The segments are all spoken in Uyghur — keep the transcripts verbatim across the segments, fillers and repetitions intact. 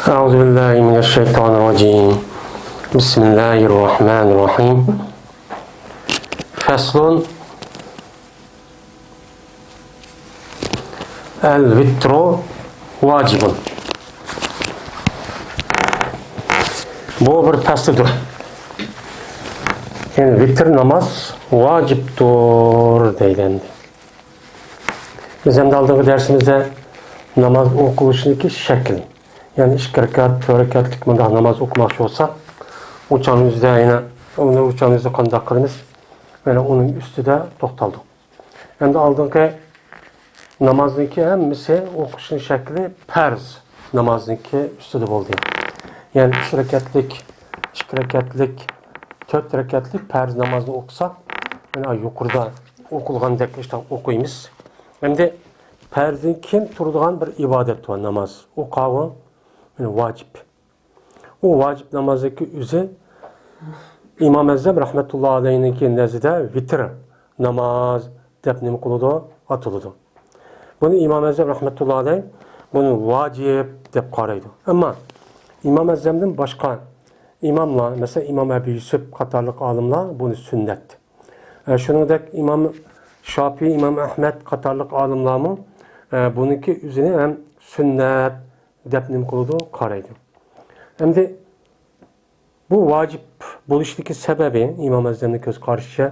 أعوذ بالله من الشيطان الرجيم. بسم الله الرحمن الرحيم. فصل. الوتر واجب. بۇ بىر پەسلىدۇر. يەنى ۋىتىر ناماز ۋاجىپتۇر دەيدۇ ئەمدى. بىز ئەمدى ئالدىنقى دەرسىمىزدە ناماز ئوقۇلۇشىنىڭكى شەكلى، يەنى ئىككى رەكەت، تۆت رەكەتلىك مۇنداق ناماز ئوقۇماقچى بولساق، ئۇ چاغنىڭ ئۆزىدە يەنە ئۇنى، ئۇ چاغنىڭ ئۆزىدە قانداق قىلىمىز؟ يەنە ئۇنىڭ ئۈستىدە توختالدۇق. ئەمدى ئالدىنقى نامازنىڭكى ھەممىسى ئوقۇشنىڭ شەكلى پەرز نامازنىڭكى ئۈستىدە بولدى. يەنى ئۈچ رەكەتلىك، ئىككى رەكەتلىك، تۆت رەكەتلىك پەرز نامازنى ئوقۇساق، مانا يۇقىرىدا ئوقۇلغاندەك ئىشتە ئوقۇيمىز. ئەمدى پەرزدىن كېيىن تۇرىدىغان بىر ئىبادەت بار ناماز. ئۇ قاۋۇ، مانا ۋاجىپ. ئۇ ۋاجىپ نامازنىڭكى ئۆزى ئىمام ئەزەم رەھمەتۇللا ئەلەيھنىڭكى نەزىدە ۋىتىر ناماز دەپ نېمە قىلىدۇ؟ ئاتىلىدۇ. بۇنى ئىمام ئەزەم رەھمەتۇللا ئەلەيھ بۇنى ۋاجىپ دەپ قارايدۇ. ئەمما ئىمام ئەزەمدىن باشقا ئىماملار، مەسىلەن، ئىمام ئەبۇ يۈسۈپ قاتارلىق ئالىملار بۇنى سۈننەت. ئە، شۇنىڭدەك ئىمام شاپىي، ئىمام ئەھمەد قاتارلىق ئالىملارمۇ، ئە، بۇنىڭكى ئۆزىنى ھەم سۈننەت دەپ نېمە قىلىدۇ؟ قارايدۇ. ئەمدى بۇ ۋاجىپ بولۇشتىكى سەۋەبى، ئىمام ئەزەمنىڭ كۆز قارىشىچە،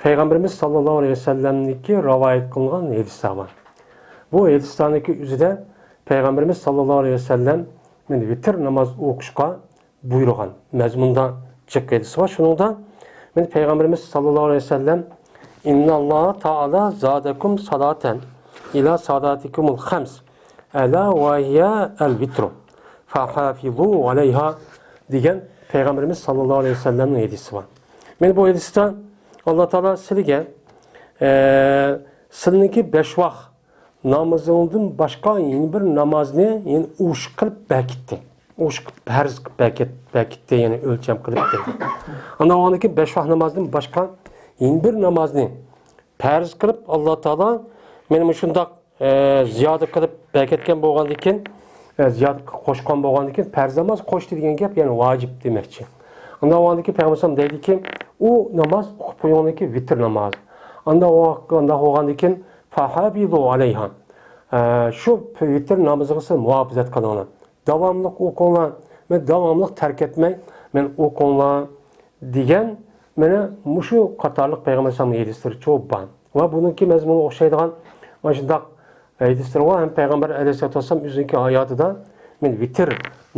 پەيغەمبىرىمىز ساللاللاھۇ ئەلەيھى ۋەسەللەمنىڭكى رىۋايەت قىلغان ھەدىسلەر بار. بۇ ھەدىسلەرنىڭكى ئۆزىدە پەيغەمبىرىمىز ساللاللاھۇ ئەلەيھى ۋەسەللەم، مانا، ۋىتىر ناماز ئوقۇشقا بۇيرۇغان مەزمۇندا جىق ھەدىس بار. شۇنىڭدا، مانا، پەيغەمبىرىمىز ساللاللاھۇ ئەلەيھى ۋەسەللەم، «إن الله تعالى زادكم صلاة إلى صلاتكم الخمس، ألا وهي الوتر، فحافظوا عليها» دېگەن پەيغەمبىرىمىز ساللاللاھۇ ئەلەيھى ۋەسەللەمنىڭ ھەدىسى بار. مانا بۇ ھەدىستە، ئاللا تائالا سىلىگە، ئە، سىلىنىڭكى بەش ۋاق نامىزىڭدىن باشقا يەنە بىر نامازنى يەنە ئوشۇق قىلىپ بەكىتتى. ئوشۇق قىلىپ پەرز قىلىپ بەكىت-، بەكىتتى، يەنى ئۆلچەم قىلىپ دېدى. ئاندىن كېيىن بەش ۋاق نامازدىن باشقا يەنە بىر نامازنى پەرز قىلىپ، ئاللا تائالا مانا مۇشۇنداق، ئە، زىيادە قىلىپ بەكەتكەن بولغاندىكىن، ئە، زىيادە قوشقان بولغاندىكىن، پەرز ناماز قوشتى دېگەن گەپ، يەنى ۋاجىپ دېمەكچى. ئاندىن بولغاندىكىن پەيغەمبەر ئەلەيھىسسالام دەيدىكى، ئۇ ناماز ئوقۇپ قويغاندىكىن ۋىتىر ناماز. ئاندىن بولغاندىكىن، فحافظوا عليها. ئە، شۇ ۋىتىر نامىزىغا سىز مۇھاپىزەت قىلىڭلار. داۋاملىق ئوقۇڭلار، مەن داۋاملىق تەرك ئەتمەي، مەن ئوقۇڭلار دېگەن، مانا مۇشۇ قاتارلىق پەيغەمبەر ئەلەيھىسسالامنىڭ ھەدىسلىرى چوپ بار. ۋە بۇنىڭكى مەزمۇنىغا ئوخشايدىغان مۇشۇنداق ھەدىسلىرى بار. ھەم پەيغەمبەر ئەلەيھىسسالاتۇ ۋەسسالام ئۆزىنىڭكى ھاياتىدا، مانا، ۋىتىر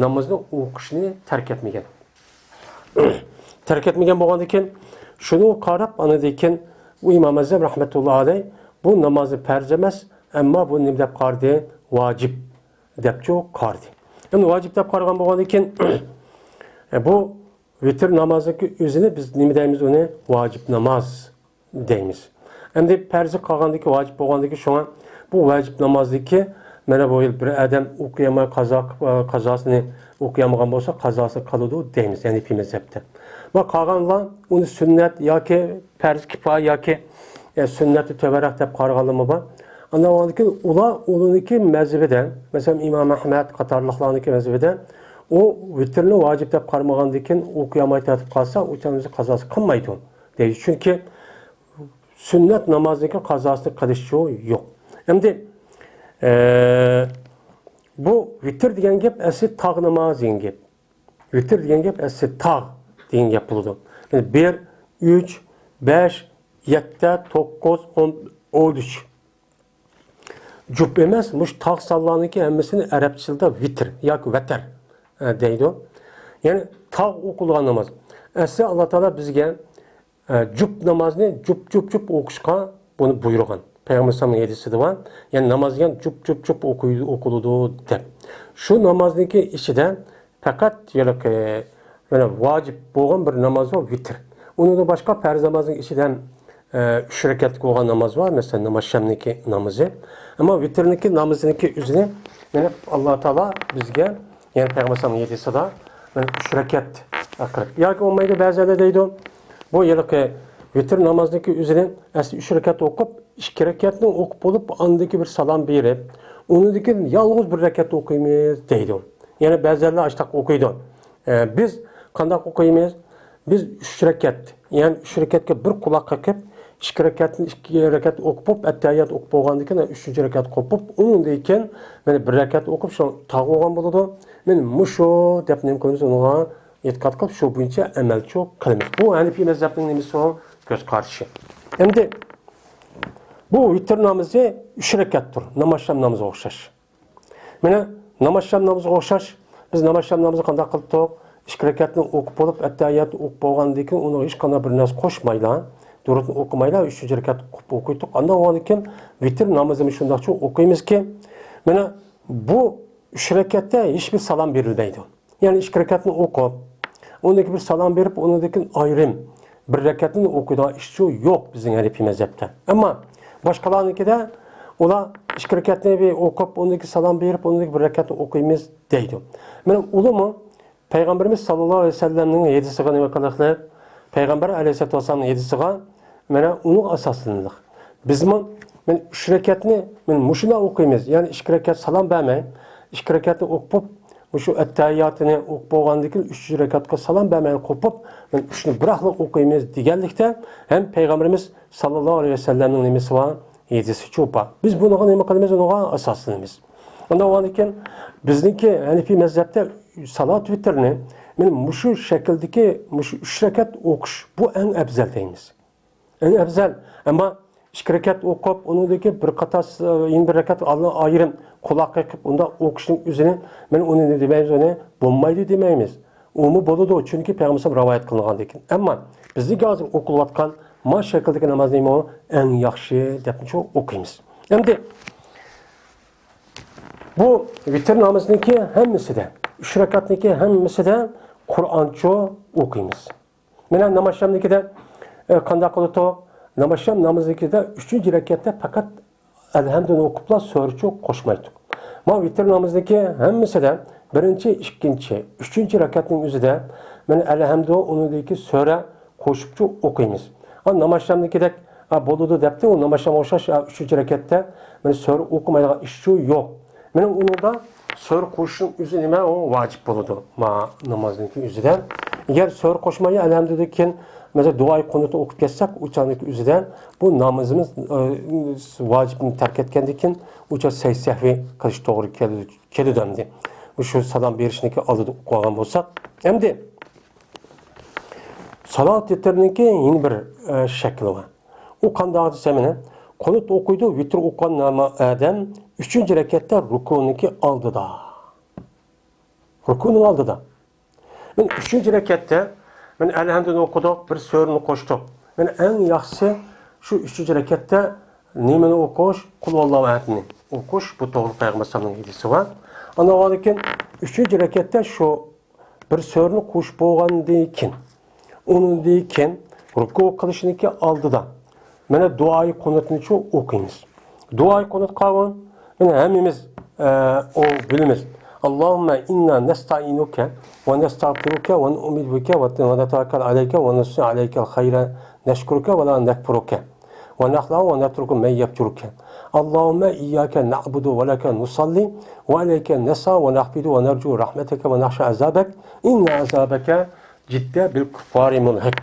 نامىزىنى ئوقۇشنى تەرك ئەتمىگەن. تەرك ئەتمىگەن بولغاندىكىن، شۇنى قاراپ، ئاندىن كېيىن ئۇ ئىمام ئەزەم رەھمەتۇللا ئەلەيھ بۇ نامازنى پەرز ئەمەس، ئەمما بۇ نېمە دەپ قارىدى؟ ۋاجىپ دەپچۇ قارىدى. ئەمدى ۋاجىپ دەپ قارىغان بولغاندىكىن، ئە، بۇ ۋىتىر نامازنىڭكى ئۆزىنى بىز نېمە دەيمىز؟ ئۇنى ۋاجىپ ناماز دەيمىز. ئەمدى پەرزى قالغاندىكى، ۋاجىپ بولغاندىكى، شۇڭا بۇ ۋاجىپ نامازدىكى، مانا بۇ يىل بىر ئادەم ئوقۇيالماي قازا، قازاسىنى ئوقۇيالمىغان بولسا، قازاسى قالىدۇ دەيمىز ھەنىفىي مەزھەپتە. ۋە قالغانلار ئۇنى سۈننەت ياكى پەرز كىپايە ياكى، ئە، سۈننەتتىن تۆۋەنرەك دەپ قارىغانلارمۇ بار. ئاندىن بولغاندىكىن ئۇلار ئۇنىڭكى مەزھىپىدە، مەسىلەن، ئىمام ئەھمەد قاتارلىقلارنىڭكى مەزھىپىدە ئۇ ۋىتىرنى ۋاجىپ دەپ قارىمىغاندىكىن ئوقۇيالماي تارتىپ قالسا، ئۇ چاغدا قازاسى قالمايدۇ دەيدۇ. چۈنكى سۈننەت نامازنىڭكى قازاسىنى قىلىشچۇ يوق. ئەمدى، ئە، بۇ ۋىتىر دېگەن گەپ ئەسلى تاغ نامازى دېگەن گەپ. ۋىتىر دېگەن گەپ ئەسلى تاغ دېگەن گەپ بولىدۇ. يەنى بىر، ئۈچ، بەش، يەتتە، توققۇز، ئون، ئون ئۈچ. جۈپ ئەمەس، مۇشۇ تاغ سانلارنىڭكى ھەممىسىنى ئەرەبچە تىلدا ۋىتىر ياكى ۋەتەر، ئە، دەيدۇ. يەنى تاغ ئوقۇلغان ناماز. ئەسلى ئاللا تائالا بىزگە ئە، جۈپ نامازنى جۈپ، جۈپ، جۈپ ئوقۇشقا بۇنى بۇيرۇغان. پەيغەمبەر ئەلەيھىسسالامنىڭ ھەدىسىدە بار. يەنى ناماز دېگەن جۈپ، جۈپ، جۈپ ئوقۇي-، ئوقۇلىدۇ دەپ. شۇ نامازنىڭكى ئىچىدە پەقەت ھېلىقى، مانا، ۋاجىپ بولغان بىر ناماز بار، ۋىتىر. ئۇنىڭدىن باشقا پەرز نامازنىڭ ئىچىدە ھەم، ئە، ئۈچ رەكەتلىك بولغان ناماز بار، مەسىلەن، ناماز شەمنىڭكى نامىزى. ئەمما ۋىتىرنىڭكى نامىزىنىڭكى ئۆزىنى، مانا، ئاللا تائالا بىزگە يەنى پەيغەمبەر ئەلەيھىسسالام ھەدىسىدە، مانا، ئۈچ رەكەت قىلىپ. ياكى بولمايدۇ، بەزىلەر دەيدۇ، بۇ ھېلىقى ۋىتىر نامازنىڭكى ئۆزىنى ئەسلى ئۈچ رەكەت ئوقۇپ، ئىككى رەكەتنى ئوقۇپ بولۇپ، ئاندىن كېيىن بىر سالام بېرىپ، ئۇنىڭدىن كېيىن يالغۇز بىر رەكەت ئوقۇيمىز دەيدۇ. يەنى بەزىلەر ئاشتاق ئوقۇيدۇ. ئە، بىز قانداق ئوقۇيمىز؟ بىز ئۈچ رەكەت، يەنى ئۈچ رەكەتكە بىر قۇلاق قېقىپ، ئىككى رەكەتتىن ئىككى رەكەت ئوقۇپ، ئەتتەھىيات ئوقۇپ بولغاندىن كېيىن، ئۈچىنچى رەكەت قوپۇپ، ئۇنىڭدىن كېيىن مانا بىر رەكەت ئوقۇپ، شۇ تاغ بولغان بولىدۇ. مانا مۇشۇ دەپ نېمە قىلىمىز؟ ئۇنىڭغا ئېتىقاد قىلىپ، شۇ بويىچە ئەمەلچۇ قىلىمىز. بۇ ھەنىپىي مەزھەپنىڭ نېمىسى ئۇ؟ كۆز قارىشى. ئەمدى بۇ ۋىتىر نامىزى ئۈچ رەكەتتۇر، نامازشام نامىزىغا ئوخشاش. مانا نامازشام نامىزىغا ئوخشاش. بىز نامازشام نامىزىنى قانداق قىلدۇق؟ ئىككى رەكەتنى ئوقۇپ بولۇپ، ئەتتەھىياتنى ئوقۇپ بولغاندىن كېيىن، ئۇنىڭغا ھېچقانداق بىر نەرسە قوشمايلا، دۇرۇتنى ئوقۇمايلا، ئۈچىنچى رەكەت قىلىپ ئوقۇيتتۇق. ئاندىن ئۇنىڭدىن كېيىن ۋىتىر نامىزىنى شۇنداقچە ئوقۇيمىزكى، مانا بۇ ئۈچ رەكەتتە ھېچبىر سالام بېرىلمەيدۇ. يەنى ئىككى رەكەتنى ئوقۇپ، ئۇنىڭدىن كېيىن بىر سالام بېرىپ، ئۇنىڭدىن كېيىن ئايرىم بىر رەكەتنى ئوقۇيدىغان ئىشچۇ يوق بىزنىڭ ھەنىپىي مەزھەپتە. ئەمما باشقىلارنىڭكىدە ئۇلار ئىككى رەكەتنى بىر ئوقۇپ، ئۇنىڭدىن كېيىن سالام بېرىپ، ئۇنىڭدىن كېيىن بىر رەكەتنى ئوقۇيمىز دەيدۇ. مانا ئۇلارمۇ پەيغەمبىرىمىز ساللاللاھۇ ئەلەيھى ۋەسەللەمنىڭ ھەدىسىگە نېمە قىلىقلىق؟ پەيغەمبەر ئەلەيھىسسالاتۇ ۋەسسالامنىڭ ھەدىسىگە مانا ئۇنىڭغا ئاساسلىنىلىق. بىزمۇ مانا ئۈچ رەكەتنى مانا مۇشۇنداق ئوقۇيمىز، يەنى ئىككى رەكەت سالام بەرمەي، ئىككى رەكەتنى ئوقۇپ، مۇشۇ ئەتتەھىياتىنى ئوقۇپ بولغاندىن كېيىن ئۈچىنچى رەكەتكە سالام بەرمەي قوپۇپ، مانا ئۈچنى بىراقلا ئوقۇيمىز دېگەنلىكتە، ھەم پەيغەمبىرىمىز ساللاللاھۇ ئەلەيھى ۋەسەللەمنىڭ نېمىسى بار؟ ھەدىسىچۇ بار. بىز بۇنىڭغا نېمە قىلىمىز؟ ئۇنىڭغا ئاساسلىنىمىز. ئۇنداق بولغاندىن كېيىن بىزنىڭكى ھەنىپىي مەزھەپتە سالات ۋىتىرنى مانا مۇشۇ شەكىلدىكى مۇشۇ ئۈچ رەكەت ئوقۇش، بۇ ئەڭ ئەۋزەل دەيمىز. ئەڭ ئەۋزەل. ئەمما ئىككى رەكەت ئوقۇپ، ئۇنىڭدىن كېيىن بىر قاتار، يەنە بىر رەكەت ئالدىن ئايرىم قۇلاق قېقىپ، ئۇنداق ئوقۇشنىڭ ئۆزىنى مانا ئۇنى نېمە دەيمىز، ئۇنى بولمايدۇ دېمەيمىز. ئۇمۇ بولىدۇ، چۈنكى پەيغەمبەر رىۋايەت قىلغاندىن كېيىن. ئەمما بىزنىڭكى ھازىر ئوقۇلۇۋاتقان ما شەكىلدىكى ناماز نېمە ئۇ؟ ئەڭ ياخشى دەپ شۇ ئوقۇيمىز. ئەمدى بۇ ۋىتىر نامىزىنىڭكى ھەممىسىدە، ئۈچ رەكەتنىڭكى ھەممىسىدە قۇرئانچۇ ئوقۇيمىز. مانا نامازشامنىڭكىدە، ئە، قانداق قىلدۇق؟ نامازشام نامىزىنىڭكىدە ئۈچىنچى رەكەتتە پەقەت ئەلھەمدۇنى ئوقۇپلا سۈرىچۇ قوشمايتتۇق. ما ۋىتىر نامىزىنىڭكى ھەممىسىدە بىرىنچى، ئىككىنچى، ئۈچىنچى رەكەتنىڭ ئۆزىدە مانا ئەلھەمدۇ، ئۇنىڭدىكى سۈرە قوشۇپچۇ ئوقۇيمىز. ھا، نامازشامنىڭكىدەك، ھا، بولىدۇ دەپتۇ، ئۇ نامازشامغا ئوخشاش، ھا، ئۈچىنچى رەكەتتە مانا سۈرە ئوقۇمايدىغان ئىشچۇ يوق. مانا ئۇنىڭدا سۈرە قوشۇشنىڭ ئۆزى نېمە؟ ئۇ ۋاجىپ بولىدۇ. ما نامازنىڭكى ئۆزىدە. ئەگەر سۈرە قوشماي، ئەلھەمدۇدىن كېيىن، مەسىلەن، دۇئائى قۇنۇتنى ئوقۇپ كەتسەك، ئۇ چاغنىڭكى ئۆزىدە بۇ نامىزىمىز، ئە، ۋاجىپنى تەرك ئەتكەندىن كېيىن، ئۇ چاغ سەي سەھۋى قىلىش توغرا كېلىدۇ، كېلىدۇ ئەمدى. شۇ سالام بېرىشنىڭكى ئالدىدا ئوقۇۋالغان بولساق. ئەمدى سالات ۋىتىرنىڭكى يەنە بىر، ئە، شەكلى بار. ئۇ قانداق دېسە مانا، قۇنۇت ئوقۇيدۇ، ۋىتىر ئوقۇغان نامە-، ئادەم ئۈچىنچى رەكەتتە رۇكۇنىڭكى ئالدىدا. رۇكۇنىڭ ئالدىدا. مانا ئۈچىنچى رەكەتتە مانا ئەلھەمدۇنى ئوقۇدۇق، بىر سۈرىنى قوشتۇق. مانا ئەڭ ياخشىسى شۇ ئۈچىنچى رەكەتتە نېمىنى ئوقۇش؟ قۇل ھۇۋاللاھۇ ئەھەدنى ئوقۇش. بۇ توغرا پەيغەمبەر ئەلەيھىسسالامنىڭ ھەدىسى بار. ئاندىن كېيىن ئۈچىنچى رەكەتتە شۇ بىر سۈرىنى قوشۇپ بولغاندىن كېيىن، ئۇنىڭدىن كېيىن رۇكۇ قىلىشنىڭكى ئالدىدا مانا دۇئائى قۇنۇتنىچۇ ئوقۇيمىز. دۇئائى قۇنۇت قاۋۇ، مانا ھەممىمىز، ئە، ئۇ بىلىمىز. اللهم إنا نستعينك ونستغفرك ونؤمن بك ونتوكل عليك ونثني عليك الخير نشكرك ولا نكفرك. ونخلع ونترك من يفجرك. اللهم إياك نعبد ولك نصلي وإليك نسعى ونحفد ونرجو رحمتك ونخشى عذابك إن عذابك جد بالكفار ملحق.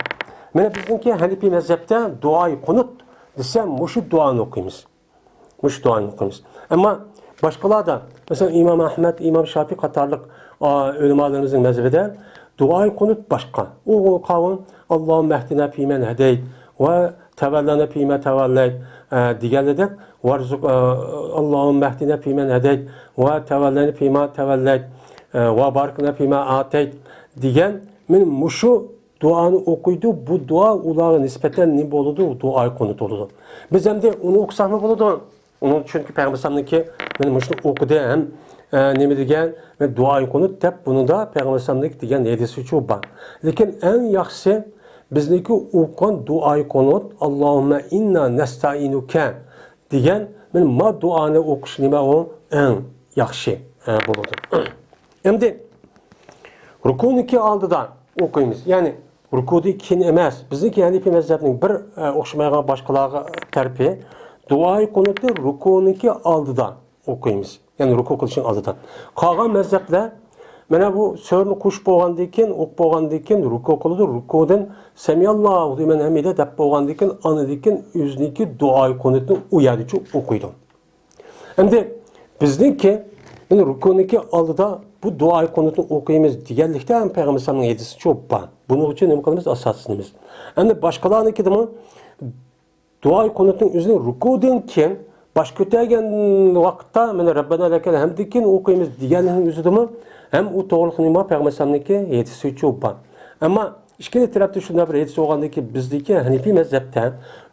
مانا بىزنىڭكى ھەنىپىي مەزھەپتە دۇئائى قۇنۇت دېسە مۇشۇ دۇئانى ئوقۇيمىز. مۇشۇ دۇئانى ئوقۇيمىز. ئەمما باشقىلاردا، مەسىلەن، ئىمام ئەھمەد، ئىمام شافىئى قاتارلىق، ئا، ئۆلىمالىرىمىزنىڭ مەزھىپىدە دۇئائى قۇنۇت باشقا. ئۇ، ئۇ قاۋۇل، اللهم اهدنا فيمن هديت وتولنا فيما توليت، ئە، دېگەنلىدەك، ۋارزۇق، ئە، اللهم اهدنا فيمن هديت وتولنا فيما توليت، ئە، وبارك لنا فيما أعطيت دېگەن، مانا مۇشۇ دۇئانى ئوقۇيدۇ، بۇ دۇئا ئۇلارغا نىسبەتەن نېمە بولىدۇ؟ دۇئائى قۇنۇت بولىدۇ. بىز ئەمدى ئۇنى ئوقۇساقمۇ بولىدۇ؟ ئۇنىڭ، چۈنكى پەيغەمبەر ئەلەيھىسسالامنىڭكى مانا مۇشۇنى ئوقۇدى ھەم، ئە، نېمە دېگەن؟ مانا دۇئائى قۇنۇت دەپ بۇنىڭدا پەيغەمبەر ئەلەيھىسسالامنىڭكى دېگەن ھەدىسىچۇ بار. لېكىن ئەڭ ياخشىسى بىزنىڭكى ئوقۇغان دۇئائى قۇنۇت، اللهم إنا نستعينك دېگەن، مانا ما دۇئانى ئوقۇش نېمە ئۇ؟ ئەڭ ياخشى، ئە، بولىدۇ. ئەمدى رۇكۇنىڭكى ئالدىدا ئوقۇيمىز. يەنى رۇكۇدىن كېيىن ئەمەس. بىزنىڭكى ھەنىپىي مەزھەپنىڭ بىر، ئە، ئوخشىمايدىغان باشقىلارغا تەرىپى، دۇئائى قۇنۇتنى رۇكۇنىڭكى ئالدىدا ئوقۇيمىز. يەنى رۇكۇ قىلىشنىڭ ئالدىدا. قالغان مەزھەپلەر مانا بۇ سۈرىنى قوشۇپ بولغاندىن كېيىن، ئوقۇپ بولغاندىن كېيىن رۇكۇ قىلىدۇ. رۇكۇدىن «سەمىئاللاھۇ لىمەن ھەمىدە» دەپ بولغاندىن كېيىن، ئاندىن كېيىن ئۆزىنىڭكى دۇئائى قۇنۇتنى ئۇ يەردىچۇ ئوقۇيدۇ. ئەمدى بىزنىڭكى، مانا رۇكۇنىڭكى ئالدىدا بۇ دۇئائى قۇنۇتنى ئوقۇيمىز دېگەنلىكتە ھەم پەيغەمبەر ئەلەيھىسسالامنىڭ ھەدىسىچۇ بار. بۇنىڭ ئۈچۈن نېمە قىلىمىز؟ ئاساسلىنىمىز. ئەمدى باشقىلارنىڭكىدىمۇ دۇئائى قۇنۇتنىڭ ئۆزىنى رۇكۇدىن كېيىن باش كۆتەرگەن ۋاقىتتا، مانا «رەببەنا لەكەل ھەمددىن» كېيىن ئوقۇيمىز دېگەننىڭ ئۆزىدىمۇ ھەم ئۇ توغرىلىق نېمە بار؟ پەيغەمبەر ئەلەيھىسسالامنىڭكى ھەدىسىچۇ بار. ئەمما ئىككىنچى تەرەپتە شۇنداق بىر ھەدىس بولغاندىكى، بىزدىكى ھەنىپىي مەزھەپتە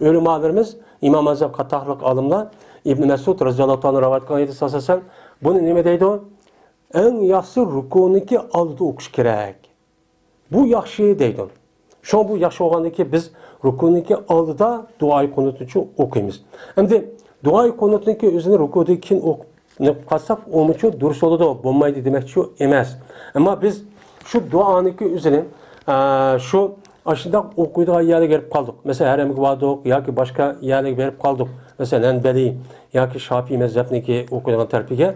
ئۆلىمالىرىمىز، ئىمام ئازھەر قاتارلىق ئالىملار ئىبن مەسئۇد رەزىياللاھۇ تائالا رىۋايەت قىلغان ھەدىس ئاساسەن بۇنى نېمە دەيدۇ؟ ئەڭ ياخشىسى رۇكۇنىڭكى ئالدىدا ئوقۇش كېرەك. بۇ ياخشى دەيدۇ. شۇڭا بۇ ياخشى بولغاندىكى، بىز رۇكۇنىڭكى ئالدىدا دۇئائى قۇنۇتنىچۇ ئوقۇيمىز. ئەمدى دۇئائى قۇنۇتنىڭكى ئۆزىنى رۇكۇدىن كېيىن ئوقۇپ قالساق، ئۇمۇچۇ دۇرۇس بولىدۇ، بولمايدۇ دېمەكچى ئەمەس. ئەمما بىز شۇ دۇئانىڭكى ئۆزىنى، ئە، شۇ ئاشۇنداق ئوقۇيدىغان يەرگە بېرىپ قالدۇق. مەسىلەن، ھەرەمگە باردۇق ياكى باشقا يەرلەرگە بېرىپ قالدۇق. مەسىلەن، ھەنبەلىي ياكى شاپىئىي مەزھەپنىڭكى ئوقۇيدىغان تەرىپىگە.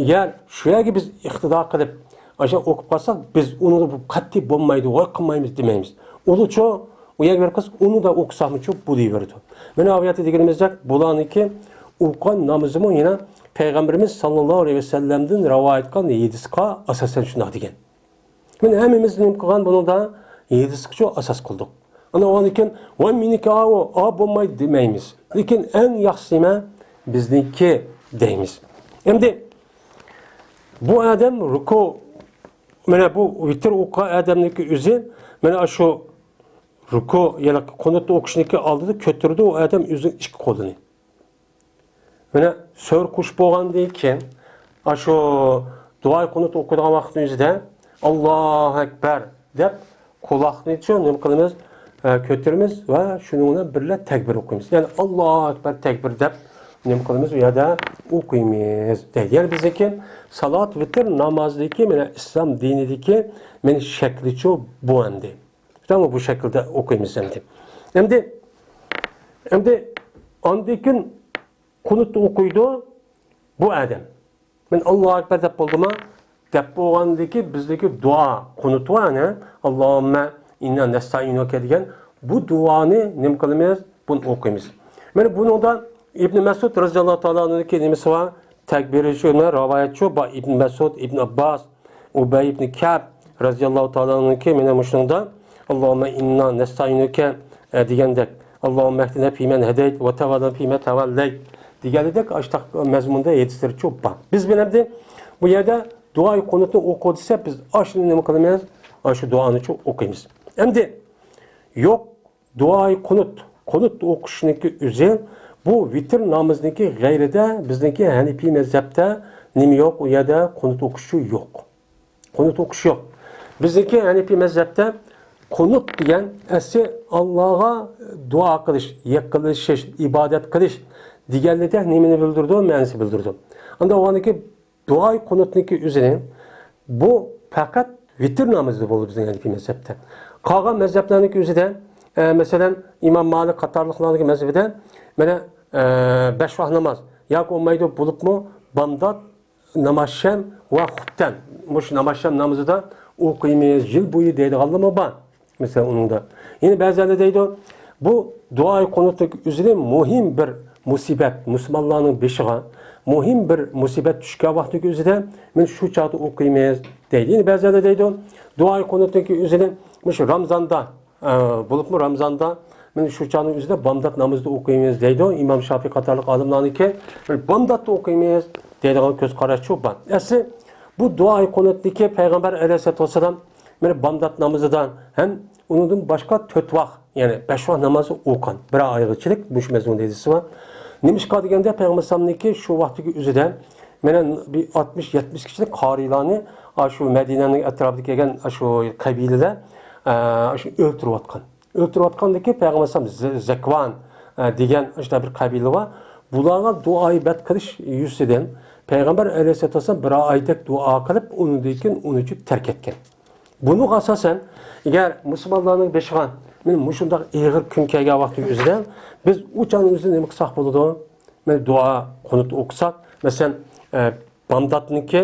ئەگەر شۇ يەرگە بىز ئىقتىدا قىلىپ، ئاشۇ ئوقۇپ قالساق، بىز ئۇنى بۇ قەتئىي بولمايدۇ، ۋاي قىلمايمىز دېمەيمىز. ئۇلۇچۇ ئۇ يەرگە بېرىپ قالسا، ئۇنى دا ئوقۇساقمۇچۇ بولۇۋېرىدۇ. مانا ئۇ يەردە دېگىنىمىزدەك، بۇلارنىڭكى ئوقۇغان نامىزىمۇ يەنە پەيغەمبىرىمىز ساللاللاھۇ ئەلەيھى ۋەسەللەمدىن رىۋايەت قىلغان ھەدىسقا ئاساسەن شۇنداق دېگەن. مانا ھەممىمىز نېمە قىلغان بۇنىڭدا؟ ھەدىسقىچۇ ئاساس قىلدۇق. ئانا ئۇنىڭدىن كېيىن، ۋاي مېنىڭكى ئاۋۇ، ئا بولمايدۇ دېمەيمىز. لېكىن ئەڭ ياخشىسى نېمە؟ بىزنىڭكى دەيمىز. ئەمدى بۇ ئادەم رۇكۇ، مانا بۇ ۋىتىر ئوقۇغان ئادەمنىڭكى ئۆزى، مانا شۇ رۇكۇ، يەنى قۇنۇت ئوقۇشنىڭكى ئالدىدا كۆتۈرىدۇ ئۇ ئادەم ئۆزىنىڭ ئىككى قولىنى. مانا سۈرە قوشۇپ بولغاندىن كېيىن، ئاشۇ دۇئاي قۇنۇت ئوقۇيدىغان ۋاقىتنىڭ ئۆزىدە، «ئاللاھۇ ئەكبەر» دەپ، قۇلاقنىچۇ نېمە قىلىمىز؟ ئە، كۆتۈرىمىز ۋە شۇنىڭ بىلەن بىرلە تەكبىر ئوقۇيمىز. يەنى «ئاللاھۇ ئەكبەر، تەكبىر» دەپ نېمە قىلىمىز؟ ئۇ يەردە ئوقۇيمىز دەيدۇ. يەنى بىزنىڭكى سالات ۋىتر نامازىدىكى، مانا ئىسلام دىنىدىكى، مانا شەكلىچۇ بۇ ئەمدى. تامام بۇ شەكىلدە ئوقۇيمىز ئەمدى. ئەمدى، ئەمدى ئاندىن كېيىن قۇنۇتنى ئوقۇيدۇ بۇ ئادەم. مەن «ئاللاھۇ ئەكبەر» دەپ بولدىما؟ دەپ بولغاندىن كېيىن بىزدىكى دۇئا، قۇنۇت بار ئەنە، «ئاللاھۇممە ئىننا نەستەئىنۇكە» دېگەن بۇ دۇئانى نېمە قىلىمىز؟ بۇنى ئوقۇيمىز. مانا بۇنىڭدا ئىبن مەسئۇد رەزىياللاھۇ تائالا ئەنھۇنىڭكى نېمىسى بار؟ تەكبىرى شۇ، رىۋايەت شۇ، بار ئىبن مەسئۇد، ئىبن ئابباس، ئۇبەي ئىبن كەئب رەزىياللاھۇ تائالا ئەنھۇكى مانا مۇشۇنىڭدا «ئاللاھۇممە ئىننا نەستەئىنۇكە» دېگەندەك، «ئاللاھۇممە ئىھدىنا فىمەن ھەدەيت ۋە تەۋەللانا فىمەن تەۋەللەيت» دېگەندەك ئاشۇنداق مەزمۇندا ھەدىسلەر چوپ بار. بىز بىلەن بۇ يەردە دۇئاي قۇنۇتنى ئوقۇ دېسە، بىز ئاشۇنى نېمە قىلىمىز؟ ئاشۇ دۇئانى چوپ ئوقۇيمىز. ئەمدى يوق، دۇئاي قۇنۇت، قۇنۇت ئوقۇشنىڭكى ئۆزى بۇ ۋىتر نامىزىنىڭكى غەيرىدە بىزنىڭكى ھەنىپىي مەزھەپتە نېمە يوق؟ ئۇ يەردە قۇنۇت ئوقۇشچۇ يوق. قۇنۇت ئوقۇش يوق. بىزنىڭكى ھەنىپىي مەزھەپتە قۇنۇت دېگەن ئەسلى ئاللاغا دۇئا قىلىش، يېقىنلىشىش، ئىبادەت قىلىش دېگەنلىكتە نېمىنى بىلدۈرىدۇ؟ مەنىسى بىلدۈرىدۇ. ئاندىن ئۇنىڭكى دۇئاي قۇنۇتنىڭكى ئۆزىنى بۇ پەقەت ۋىتىر نامىزىدا بولىدۇ بىزنىڭ ھەنىپىي مەزھەپتە. قالغان مەزھەپلەرنىڭكى ئۆزىدە، ئە، مەسىلەن، ئىمام مالىك قاتارلىقلارنىڭكى مەزھىپىدە، مانا، ئە، بەش ۋاق ناماز ياكى بولمايدۇ، بولۇپمۇ بامدات، نامازشەم ۋە خۇپتەن. مۇشۇ نامازشەم نامىزىدا ئوقۇيمىز يىل بويى دەيدىغانلارمۇ بار. مەسىلەن، ئۇنىڭدا. يەنە بەزىلەر دەيدۇ، بۇ دۇئاي قۇنۇتنىڭ ئۆزىنى مۇھىم بىر مۇسىبەت، مۇسۇلمانلارنىڭ بېشىغا مۇھىم بىر مۇسىبەت چۈشكەن ۋاقىتنىڭ ئۆزىدە مانا شۇ چاغدا ئوقۇيمىز دەيدۇ. يەنە بەزىلەر دەيدۇ، دۇئاي قۇنۇتنىڭكى ئۆزىنى مۇشۇ رامزاندا، ئە، بولۇپمۇ رامزاندا مانا شۇ چاغنىڭ ئۆزىدە بامدات نامىزىدا ئوقۇيمىز دەيدۇ. ئىمام شافىي قاتارلىق ئالىملارنىڭكى بامداتتا ئوقۇيمىز دەيدىغان كۆز قاراشچۇ بار. ئەسلى بۇ دۇئاي قۇنۇتنىڭكى پەيغەمبەر ئەلەيھىسسالاتۇ ۋەسسالام مانا بامدات نامىزىدا ھەم ئۇنىڭدىن باشقا تۆت ۋاق، يەنى بەش ۋاق نامازنى ئوقۇغان. بىر ئايغىچىلىك مۇشۇ مەزمۇندا ھەدىسى بار. نېمىشقا دېگەندە، پەيغەمبەر ئەلەيھىسسالامنىڭكى شۇ ۋاقتىكى ئۆزىدە مانا بىر ئاتمىش يەتمىش كىشىلىك قارىيلارنى ئاشۇ مەدىنەنىڭ ئەتراپىدا كەلگەن ئاشۇ قەبىلىلەر، ئە، ئاشۇ ئۆلتۈرۈۋاتقان. ئۆلتۈرۈۋاتقاندىكى پەيغەمبەر ئەلەيھىسسالام زە-، زەكۋان، ئە، دېگەن شۇنداق بىر قەبىلە بار. بۇلارغا دۇئا ئىبادەت قىلىش يۈزىسىدىن پەيغەمبەر ئەلەيھىسسالاتۇ ۋەسسالام بىر ئايدەك دۇئا قىلىپ، ئۇنىڭدىن كېيىن ئۇنى تەرك ئەتكەن. بۇنىڭغا ئاساسەن، ئەگەر مۇسۇلمانلارنىڭ بېشىغا مانا مۇشۇنداق ئېغىر كۈن كەلگەن ۋاقتى ئۆزىدە، بىز ئۇ چاغنىڭ ئۆزىدە نېمە قىلساق بولىدۇ؟ مانا دۇئا، قۇنۇت ئوقۇساق، مەسىلەن، ئە، بامداتنىڭكى،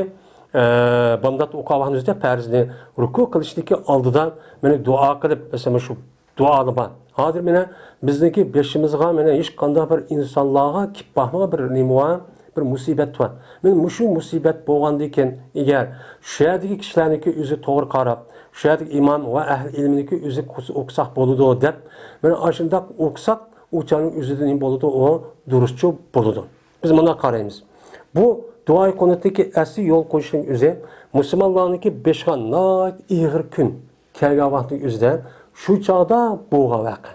ئە، بامدات ئوقۇۋاتقان ئۆزىدە پەرزنى رۇكۇ قىلىشتىكى ئالدىدا مانا دۇئا قىلىپ، مەسىلەن، شۇ دۇئالار بار. ھازىر مانا بىزنىڭكى بېشىمىزغا مانا ھېچقانداق بىر ئىنسانلارغا كېلىپ باقمىغان بىر نېمە بار، بىر مۇسىبەت بار. مانا مۇشۇ مۇسىبەت بولغاندىن كېيىن، ئەگەر شۇ يەردىكى كىشىلەرنىڭكى ئۆزى توغرا قاراپ، شۇ يەردىكى ئىمام ۋە ئەھلى ئىلمىنىڭكى ئۆزى قىلسا ئوقۇساق بولىدۇ دەپ، مانا ئاشۇنداق ئوقۇساق، ئۇ چاغنىڭ ئۆزىدە نېمە بولىدۇ؟ ئۇ دۇرۇسچۇ بولىدۇ. بىز مۇنداق قارايمىز. بۇ دۇئائى قۇنۇتتىكى ئەسلى يول قويۇشنىڭ ئۆزى مۇسۇلمانلارنىڭكى بېشىغا ناھايىتى ئېغىر كۈن كەلگەن ۋاقىتنىڭ ئۆزىدە شۇ چاغدا بولغان ۋەقە.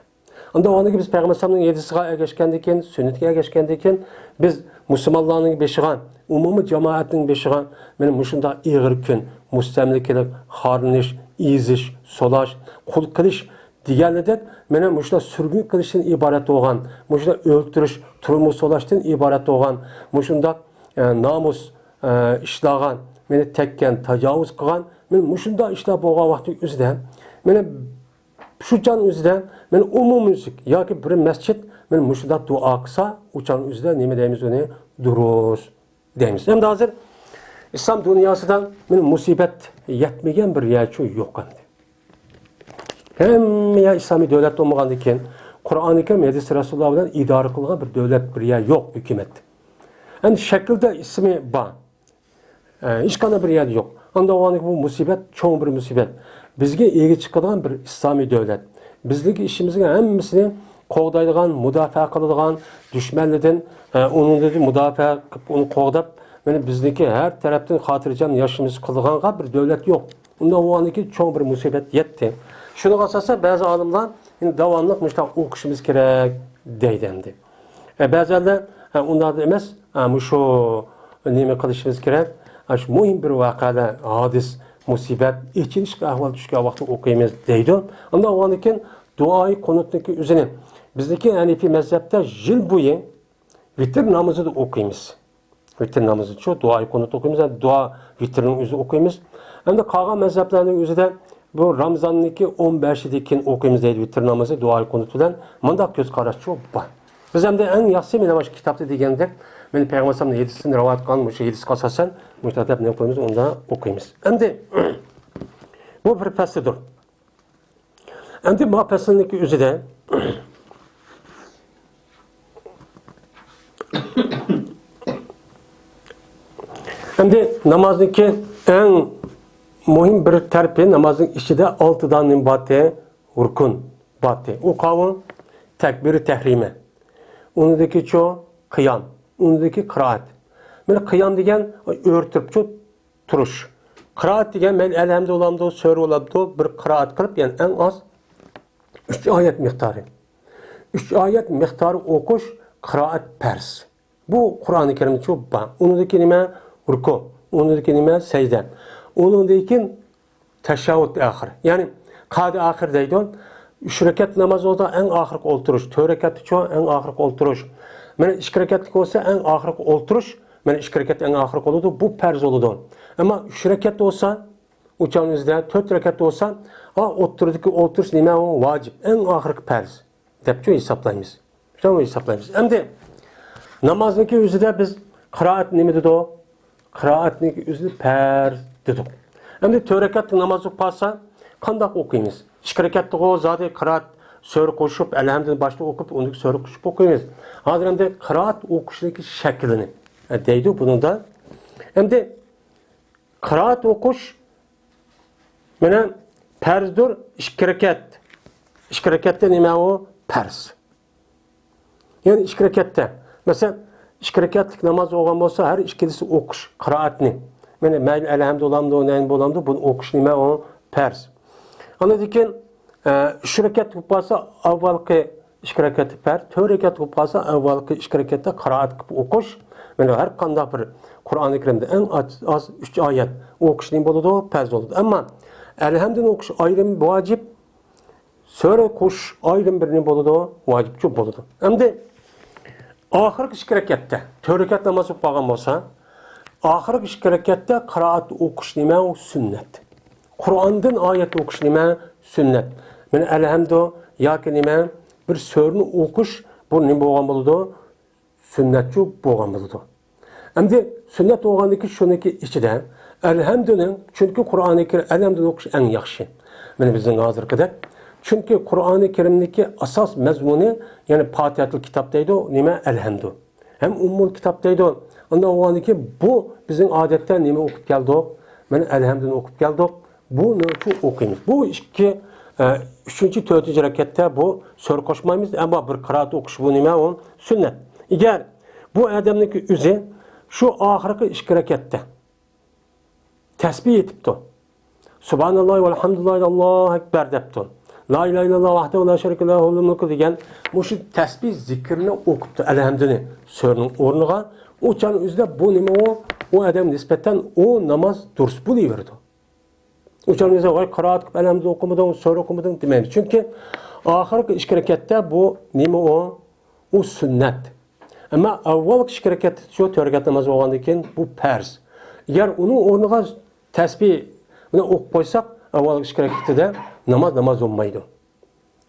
ئاندىن ئۇنىڭدىن كېيىن بىز پەيغەمبەر ئەلەيھىسسالامنىڭ ھەدىسىگە ئەگەشكەندىن كېيىن، سۈننىتىگە ئەگەشكەندىن كېيىن، بىز مۇسۇلمانلارنىڭ بېشىغا، ئومۇمىي جامائەتنىڭ بېشىغا مانا مۇشۇنداق ئېغىر كۈن، مۇستەملىكىلىك، خارلىنىش، ئېزىش، سولاش، قۇل قىلىش دېگەنلىدەك، مانا مۇشۇنداق سۈرگۈن قىلىشتىن ئىبارەت بولغان، مۇشۇنداق ئۆلتۈرۈش، تۈرمىگە سولاشتىن ئىبارەت بولغان، مۇشۇنداق، ئە، نامۇس، ئە، ئىشلارغا مانا تەگكەن، تاجاۋۇز قىلغان، مانا مۇشۇنداق ئىشلار بولغان ۋاقىتنىڭ ئۆزىدە، مانا شۇ چاغنىڭ ئۆزىدە مانا ئومۇميۈزلۈك ياكى بىر مەسچىت مانا مۇشۇنداق دۇئا قىلسا، ئۇ چاغنىڭ ئۆزىدە نېمە دەيمىز ئۇنى؟ دۇرۇس دەيمىز. ئەمدى ھازىر ئىسلام دۇنياسىدا مانا مۇسىبەت يەتمىگەن بىر يەرچۇ يوق ئەمدى. ھەممە يەر ئىسلامىي دۆلەت بولمىغاندىن كېيىن، قۇرئانى كەرىم، ھەدىس رەسۇلۇللا بىلەن ئىدارە قىلغان بىر دۆلەت، بىر يەر يوق، ھۆكۈمەت. ئەمدى شەكىلدە ئىسمى بار. ئە، ھېچقانداق بىر يەردە يوق. ئانداق بولغاندىكىن بۇ مۇسىبەت، چوڭ بىر مۇسىبەت. بىزگە ئىگە چىقىدىغان بىر ئىسلامىي دۆلەت. بىزنىڭكى ئىشىمىزنىڭ ھەممىسىنى قوغدايدىغان، مۇداپىئە قىلىدىغان، دۈشمەنلىرىدىن، ئە، ئۇنىڭدىن مۇداپىئە قىلىپ، ئۇنى قوغداپ، مانا بىزنىڭكى ھەر تەرەپتىن خاتىرجەم ياشىمىز قىلىدىغانغا بىر دۆلەت يوق. ئۇنداق بولغاندىكىن چوڭ بىر مۇسىبەت يەتتى. شۇنىڭغا ئاساسەن بەزى ئالىملار، يەنە داۋاملىق مۇشۇنداق ئوقۇشىمىز كېرەك دەيدۇ ئەمدى. ئە، بەزىلەر، ئە، ئۇنداق ئەمەس، ئە، مۇشۇ نېمە قىلىشىمىز كېرەك، ئە، شۇ مۇھىم بىر ۋەقەلەر، ھادىس، مۇسىبەت، ئېچىنىشلىق ئەھۋال چۈشكەن ۋاقىتتا ئوقۇيمىز دەيدۇ. ئۇنداق بولغاندىكىن دۇئائى قۇنۇتنىڭكى ئۆزىنى بىزنىڭكى ھەنىپىي مەزھەپتە يىل بويى ۋىتىر نامىزىدا ئوقۇيمىز. ۋىتىر نامىزىچۇ، دۇئائى قۇنۇت ئوقۇيمىز، ھەم دۇئا ۋىتىرنىڭ ئۆزى ئوقۇيمىز. ئەمدى قالغان مەزھەپلەرنىڭ ئۆزىدە بۇ رامىزاننىڭكى ئون بەشىدىن كېيىن ئوقۇيمىز دەيدۇ ۋىتىر نامىزى دۇئائى قۇنۇت بىلەن. مۇنداق كۆز قاراشچۇ بار. بىز ئەمدى ئەڭ ياخشىسى مانا مۇشۇ كىتابتا دېگەندەك، مانا پەيغەمبەر ئەلەيھىسسالامنىڭ ھەدىسىدىن رىۋايەت قىلغان مۇشۇ ھەدىسكە ئاساسەن مۇشۇنداق دەپ نېمە قىلىمىز، ئۇندا ئوقۇيمىز. ئەمدى بۇ بىر پەسلىدۇر. ئەمدى ما پەسىلنىڭكى ئۆزىدە، ئەمدى نامازنىڭكى ئەڭ مۇھىم بىر تەرىپى، نامازنىڭ ئىچىدە ئالتە دانە نېمە بارتى؟ رۇكۇن بارتى. ئۇ قاۋۇ تەكبىرى تەھرىمە. ئۇنىڭدىكى چۇ قىيام. ئۇنىڭدىكى قىرائەت. مانا قىيام دېگەن ئۆرە تۇرۇپچۇ تۇرۇش. قىرائەت دېگەن مەيلى ئەلھەمدۇ بولامدۇ، سۈرە بولامدۇ، بىر قىرائەت قىلىپ، يەنى ئەڭ ئاز ئۈچ ئايەت مىقدارى. ئۈچ ئايەت مىقدارى ئوقۇش قىرائەت پەرز. بۇ قۇرئانى كەرىمدىچۇ بار. ئۇنىڭدىكى نېمە؟ رۇكۇ. ئۇنىڭدىكى نېمە؟ سەجدە. ئۇنىڭدىن كېيىن تەشەھھۇد ئاخىر. يەنى قائىدە ئاخىر دەيدۇ. ئۈچ رەكەت ناماز بولسا ئەڭ ئاخىرقى ئولتۇرۇش. تۆت رەكەتتىچۇ ئەڭ ئاخىرقى ئولتۇرۇش. مانا ئىككى رەكەتلىك بولسا ئەڭ ئاخىرقى ئولتۇرۇش. مانا ئىككى رەكەت ئەڭ ئاخىرقى بولىدۇ. بۇ پەرز بولىدۇ. ئەمما ئۈچ رەكەت بولسا، ئۇ چاغنىڭ ئۆزىدە تۆت رەكەت بولسا، ئا، ئوتتۇرىدىكى ئولتۇرۇش نېمە؟ ئۇ ۋاجىپ، ئەڭ ئاخىرقى پەرز دەپچۇ ھېسابلايمىز. شۇنداق ھېسابلايمىز. ئەمدى نامازنىڭكى ئۆزىدە بىز قىرائەت نېمە دېدۇق؟ قىرائەتنىڭكى ئۆزىنى پەرز دېدۇق. ئەمدى تۆت رەكەتلىك ناماز بولۇپ قالسا، قانداق ئوقۇيمىز؟ ئىككى رەكەتتىغۇ زادى قىرائەت سۈرە قوشۇپ، ئەلھەمدۇنى باشتا ئوقۇپ، ئۇنىڭدىن سۈرە قوشۇپ ئوقۇيمىز. ھازىر ئەمدى قىرائەت ئوقۇشنىڭكى شەكلىنى، ئە، دەيدۇ بۇنىڭدا. ئەمدى قىرائەت ئوقۇش مانا پەرزدۇر، ئىككى رەكەت. ئىككى رەكەتتە نېمە ئۇ؟ پەرز. يەنى ئىككى رەكەتتە. مەسىلەن، ئىككى رەكەتلىك ناماز بولغان بولسا، ھەر ئىككىلىسى ئوقۇش قىرائەتنى. مانا مەيلى ئەلھەمدۇ بولامدۇ، نەيىن بولامدۇ، بۇنى ئوقۇش نېمە ئۇ؟ پەرز. ئاندىن كېيىن، ئە، ئۈچ رەكەت بولۇپ قالسا، ئاۋۋالقى ئىككى رەكەتتە پەرز، تۆت رەكەت بولۇپ قالسا، ئاۋۋالقى ئىككى رەكەتتە قىرائەت قىلىپ ئوقۇش. مانا ھەر قانداق بىر قۇرئانى كەرىمدە ئەڭ ئاز، ئاز ئۈچ ئايەت ئوقۇش نېمە بولىدۇ؟ پەرز بولىدۇ. ئەمما ئەلھەمدۇنى ئوقۇش ئايرىم ۋاجىپ، سۈرە قوشۇش ئايرىم بىر نېمە بولىدۇ؟ ۋاجىپچۇ بولىدۇ. ئەمدى ئاخىرقى ئىككى رەكەتتە، تۆت رەكەت ناماز بولۇپ قالغان بولسا، ئاخىرقى ئىككى رەكەتتە قىرائەت ئوقۇش نېمە؟ ئۇ سۈننەت. قۇرئاندىن ئايەت ئوقۇش نېمە؟ سۈننەت. مانا ئەلھەمدۇ ياكى نېمە، بىر سۈرىنى ئوقۇش، بۇ نېمە بولغان بولىدۇ؟ سۈننەتچۇ بولغان بولىدۇ. ئەمدى سۈننەت بولغاندىكى شۇنىڭكى ئىچىدە ئەلھەمدۇنى، چۈنكى قۇرئانى كەرىم ئەلھەمدۇنى ئوقۇش ئەڭ ياخشى. مانا بىزنىڭ ھازىرقىدەك. چۈنكى قۇرئانى كەرىمدىكى ئاساس مەزمۇنى، يەنى پاتىھەتۇل كىتاب دەيدۇ، نېمە؟ ئەلھەمدۇ. ھەم ئۇممۇل كىتاب دەيدۇ. ئاندىن ئۇنىڭدىن كېيىن بۇ بىزنىڭ ئادەتتە نېمە ئوقۇپ كەلدۇق؟ مانا ئەلھەمدۇنى ئوقۇپ كەلدۇق. بۇنى شۇ ئوقۇيمىز. بۇ ئىككى، ئە، ئۈچىنچى، تۆتىنچى رەكەتتە بۇ سۈرە قوشمايمىز. ئەمما بىر قىرائەت ئوقۇش بۇ نېمە؟ ئۇ سۈننەت. ئەگەر بۇ ئادەمنىڭكى ئۆزى شۇ ئاخىرقى ئىككى رەكەتتە تەسبىھ ئېيتىپتۇ. سۇبھاناللاھ ۋەلھەمدۇلىللاھ، ئاللاھۇ ئەكبەر دەپتۇ. لا ئىلاھە ئىللاللاھ ۋەھدەھۇ لا شەرىكە لەھۇ لەھۇل مۇلكۇ دېگەن مۇشۇ تەسبىھ زىكرىنى ئوقۇپتۇ، ئەلھەمدۇنى سۈرىنىڭ ئورنىغا. ئۇ چاغنىڭ ئۆزىدە بۇ نېمە ئۇ؟ ئۇ ئادەمگە نىسبەتەن ئۇ ناماز دۇرۇس بولۇۋېرىدۇ. ئۇ چاغنىڭ ئۆزىدە ۋاي قىرائەت قىلىپ ئەلھەمدۇ ئوقۇمىدىڭ، سۈرە ئوقۇمىدىڭ دېمەيمىز. چۈنكى ئاخىرقى ئىككى رەكەتتە بۇ نېمە ئۇ؟ ئۇ سۈننەت. ئەمما ئاۋۋالقى ئىككى رەكەت شۇ تۆت رەكەت ناماز بولغاندىن كېيىن بۇ پەرز. ئەگەر ئۇنىڭ ئورنىغا تەسبىھ بىلەن ئوقۇپ قويساق، ئاۋۋالقى ئىككى رەكىتىدە ناماز، ناماز بولمايدۇ.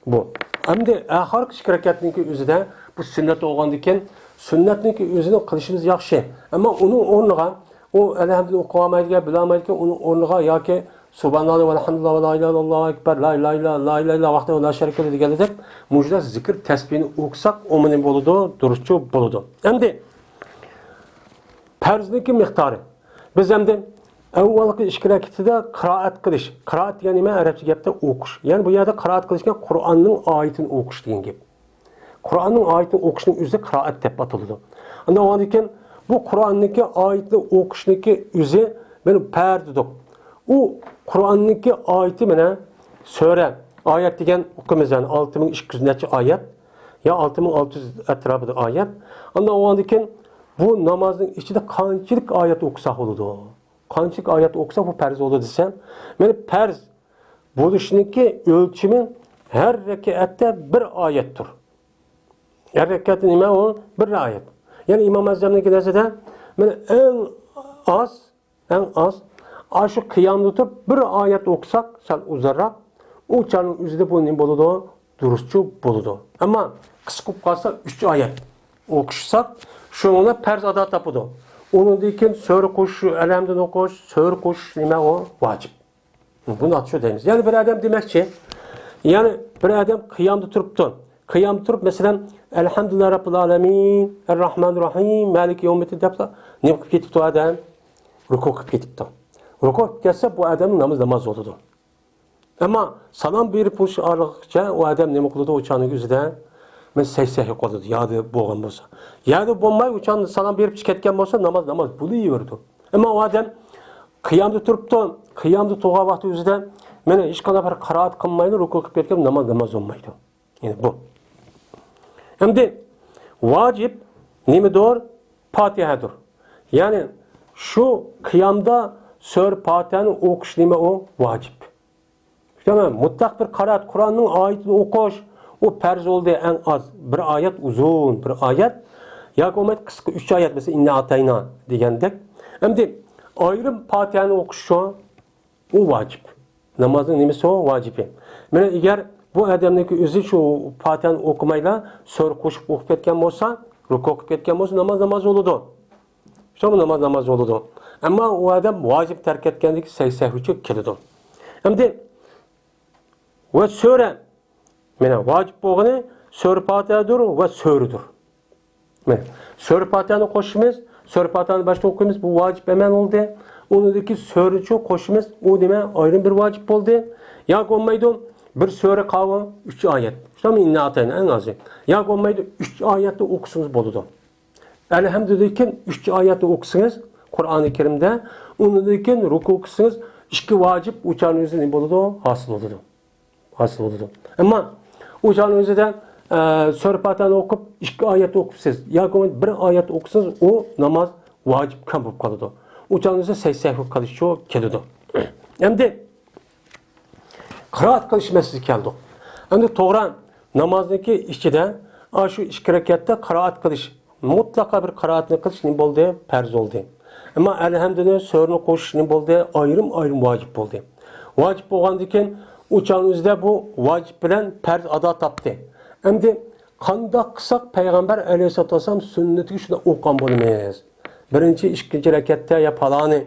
بۇ. ئەمدى ئاخىرقى ئىككى رەكەتنىڭكى ئۆزىدە بۇ سۈننەت بولغاندىن كېيىن، سۈننەتنىڭكى ئۆزىنى قىلىشىمىز ياخشى. ئەمما ئۇنىڭ ئورنىغا ئۇ ئەلھەمدۇلىللاھ ئوقۇۋالمايدىكەن، بىلەلمەيدىكەن، ئۇنىڭ ئورنىغا ياكى سۇبھاناللاھ ۋەلھەمدۇلىللاھ ۋەلا ئىلاھە ئىللاللاھۇ ئەكبەر، لا ئىلاھە ئىللا، لا ئىلاھە ئىللا ۋەھدەھۇ لا شەرىكە لەھۇ دېگەندەك مۇشۇنداق زىكىر تەسبىھنى ئوقۇساق، ئۇمۇ نېمە بولىدۇ؟ دۇرۇسچۇ بولىدۇ. ئەمدى پەرزنىڭكى مىقدارى. بىز ئەمدى ئەۋۋالقى ئىككى رەكىتىدە قىرائەت قىلىش. قىرائەت دېگەن نېمە؟ ئەرەبچە گەپتە ئوقۇش. يەنى بۇ يەردە قىرائەت قىلىش دېگەن قۇرئاننىڭ ئايىتىنى ئوقۇش دېگەن گەپ. قۇرئاننىڭ ئايىتىنى ئوقۇشنىڭ ئۆزى قىرائەت دەپ ئاتىلىدۇ. ئاندىن ئۇنىڭدىن كېيىن بۇ قۇرئاننىڭكى ئايىتىنى ئوقۇشنىڭكى ئۆزى مانا پەرز دېدۇق. ئۇ قۇرئاننىڭكى ئايىتى مانا سۈرە، ئايەت دېگەن ئوقۇيمىز يەنى ئالتە مىڭ ئىككى يۈز نەچچە ئايەت يا ئالتە مىڭ ئالتە يۈز ئەتراپىدا ئايەت. ئاندىن ئۇنىڭدىن كېيىن بۇ نامازنىڭ ئىچىدە قانچىلىك ئايەت ئوقۇساق بولىدۇ؟ قانچىلىك ئايەت ئوقۇساق بۇ پەرز بولىدۇ دېسەم، مانا پەرز بولۇشنىڭكى ئۆلچىمى ھەر رەكەتتە بىر ئايەتتۇر. ھەر رەكەتتە نېمە ئۇ؟ بىر ئايەت. يەنى ئىمام ئەزەمنىڭكى نەزىرىدە مانا ئەڭ ئاز، ئەڭ ئاز ئاشۇ قىيامدا تۇرۇپ بىر ئايەت ئوقۇساق، سەل ئۇزۇنراق، ئۇ چاغنىڭ ئۆزىدە بۇ نېمە بولىدۇ؟ دۇرۇسچۇ بولىدۇ. ئەمما قىسقا بولۇپ قالسا، ئۈچ ئايەت ئوقۇشساق، شۇنىڭ بىلەن پەرز ئادا تاپىدۇ. ئۇنىڭدىن كېيىن سۈرە قوشۇش، ئەلھەمدىنى ئوقۇش، سۈرە قوشۇش نېمە ئۇ؟ ۋاجىپ. بۇنى ئاتىشۇ دەيمىز. يەنى بىر ئادەم دېمەكچى، يەنى بىر ئادەم قىيامدا تۇرۇپتۇ. قىيامدا تۇرۇپ، مەسىلەن، ئەلھەمدۇلىللاھ رەببىل ئالەمىن، ئەررەھمانىر رەھىم، مالىكى يەۋمىددىن دەپلا نېمە قىلىپ كېتىپتۇ ئادەم؟ رۇكۇ قىلىپ كېتىپتۇ. رۇكۇ قىلىپ كەتسە، بۇ ئادەمنىڭ نامىزى ناماز بولىدۇ. ئەمما سالام بېرىپ بولۇش ئارىلىقىچە ئۇ ئادەم نېمە قىلىدۇ؟ ئۇ چاغنىڭ ئۆزىدە مەن سەھىھ سەھىھ قىلىدۇ، يادى بولغان بولسا. يادى بولماي، ئۇ چاغدا سالام بېرىپ كەتكەن بولسا، ناماز ناماز بولۇۋېرىدۇ. ئەمما ئۇ ئادەم قىيامدا تۇرۇپتۇ، قىيامدا تۇرغان ۋاقتى ئۆزىدە مانا ھېچقانداق بىر قىرائەت قىلمايدۇ، رۇكۇ قىلىپ كەتكەن، ناماز ناماز بولمايدۇ. يەنى بۇ. ئەمدى ۋاجىپ نېمىدۇر؟ پاتىھەدۇر. يەنى شۇ قىيامدا سۈرە پاتىھەنى ئوقۇش نېمە ئۇ؟ ۋاجىپ. يەنى مۇتلەق بىر قىرائەت، قۇرئاننىڭ ئايىتىنى ئوقۇش، ئۇ پەرز بولدى، ئەڭ ئاز بىر ئايەت، ئۇزۇن بىر ئايەت. ياكى بولمايدۇ قىسقا ئۈچ ئايەت، مەسىلەن، ئىننا ئاتەينا دېگەندەك. ئەمدى ئايرىم پاتىھەنى ئوقۇش شۇ، ئۇ ۋاجىپ. نامازنىڭ نېمىسى ئۇ؟ ۋاجىپى. مانا ئەگەر بۇ ئادەمنىڭكى ئۆزى شۇ پاتىھەنى ئوقۇمايلا، سۈرە قوشۇپ ئوقۇپ كەتكەن بولسا، رۇكۇ قىلىپ كەتكەن بولسا، ناماز ناماز بولىدۇ. شۇمۇ ناماز ناماز بولىدۇ. ئەمما ئۇ ئادەم ۋاجىپ تەرك ئەتكەندىكى سەھۋ سەھۋچە كېلىدۇ. ئەمدى ۋە سۈرە. مانا ۋاجىپ بولغىنى سۈرە پاتىھەدۇر ۋە سۈرىدۇر. مانا، سۈرە پاتىھەنى قوشىمىز، سۈرە پاتىھەنى باشتا ئوقۇيمىز، بۇ ۋاجىپ ئەمەل بولدى. ئۇنىڭدىكى سۈرىنى قوشىمىز، ئۇ نېمە؟ ئايرىم بىر ۋاجىپ بولدى. ياكى بولمايدۇ، بىر سۈرە قالغان ئۈچ ئايەت. شۇنداقمۇ ئىننا ئاتەينا ئەڭ ئازى. ياكى بولمايدۇ، ئۈچ ئايەتنى ئوقۇسىڭىز بولىدۇ. ئەلھەمدۇلىللاھتىن كېيىن ئۈچ ئايەتنى ئوقۇسىڭىز قۇرئانى كەرىمدە، ئۇنىڭدىن كېيىن رۇكۇ قىلسىڭىز، ئىككى ۋاجىپ ئۇ چاغنىڭ ئۆزىدە نېمە بولىدۇ؟ ھاسىل بولىدۇ. ھاسىل بولىدۇ. ئەمما ئۇ چاغنىڭ ئۆزىدە، ئە، سۈرە پاتىھەنى ئوقۇپ، ئىككى ئايەت ئوقۇپسىز ياكى بولمىسا بىر ئايەت ئوقۇسىڭىز، ئۇ ناماز ۋاجىپ كەم بولۇپ قالىدۇ. ئۇ چاغنىڭ ئۆزىدە سەھۋ سەھۋ قىلىشچۇ كېلىدۇ. ئەمدى قىرائەت قىلىش مەسىلىسىگە كەلدۇق. ئەمدى توغرا نامازنىڭكى ئىچىدە ئاشۇ ئىككى رەكەتتە قىرائەت قىلىش مۇتلەقا بىر قىرائەتنى قىلىش نېمە بولدى؟ پەرز بولدى. ئەمما ئەلھەمدۇنى، سۈرىنى قوشۇش نېمە بولدى؟ ئايرىم-ئايرىم ۋاجىپ بولدى. ۋاجىپ بولغاندىن كېيىن، ئۇ چاغنىڭ ئۆزىدە بۇ ۋاجىپ بىلەن پەرز ئادا تاپتى. ئەمدى قانداق قىلساق پەيغەمبەر ئەلەيھىسسالاتۇ ۋەسسالام سۈننىتىگە شۇنداق ئوقۇغان بولىمىز؟ بىرىنچى، ئىككىنچى رەكەتتە يا پالانى،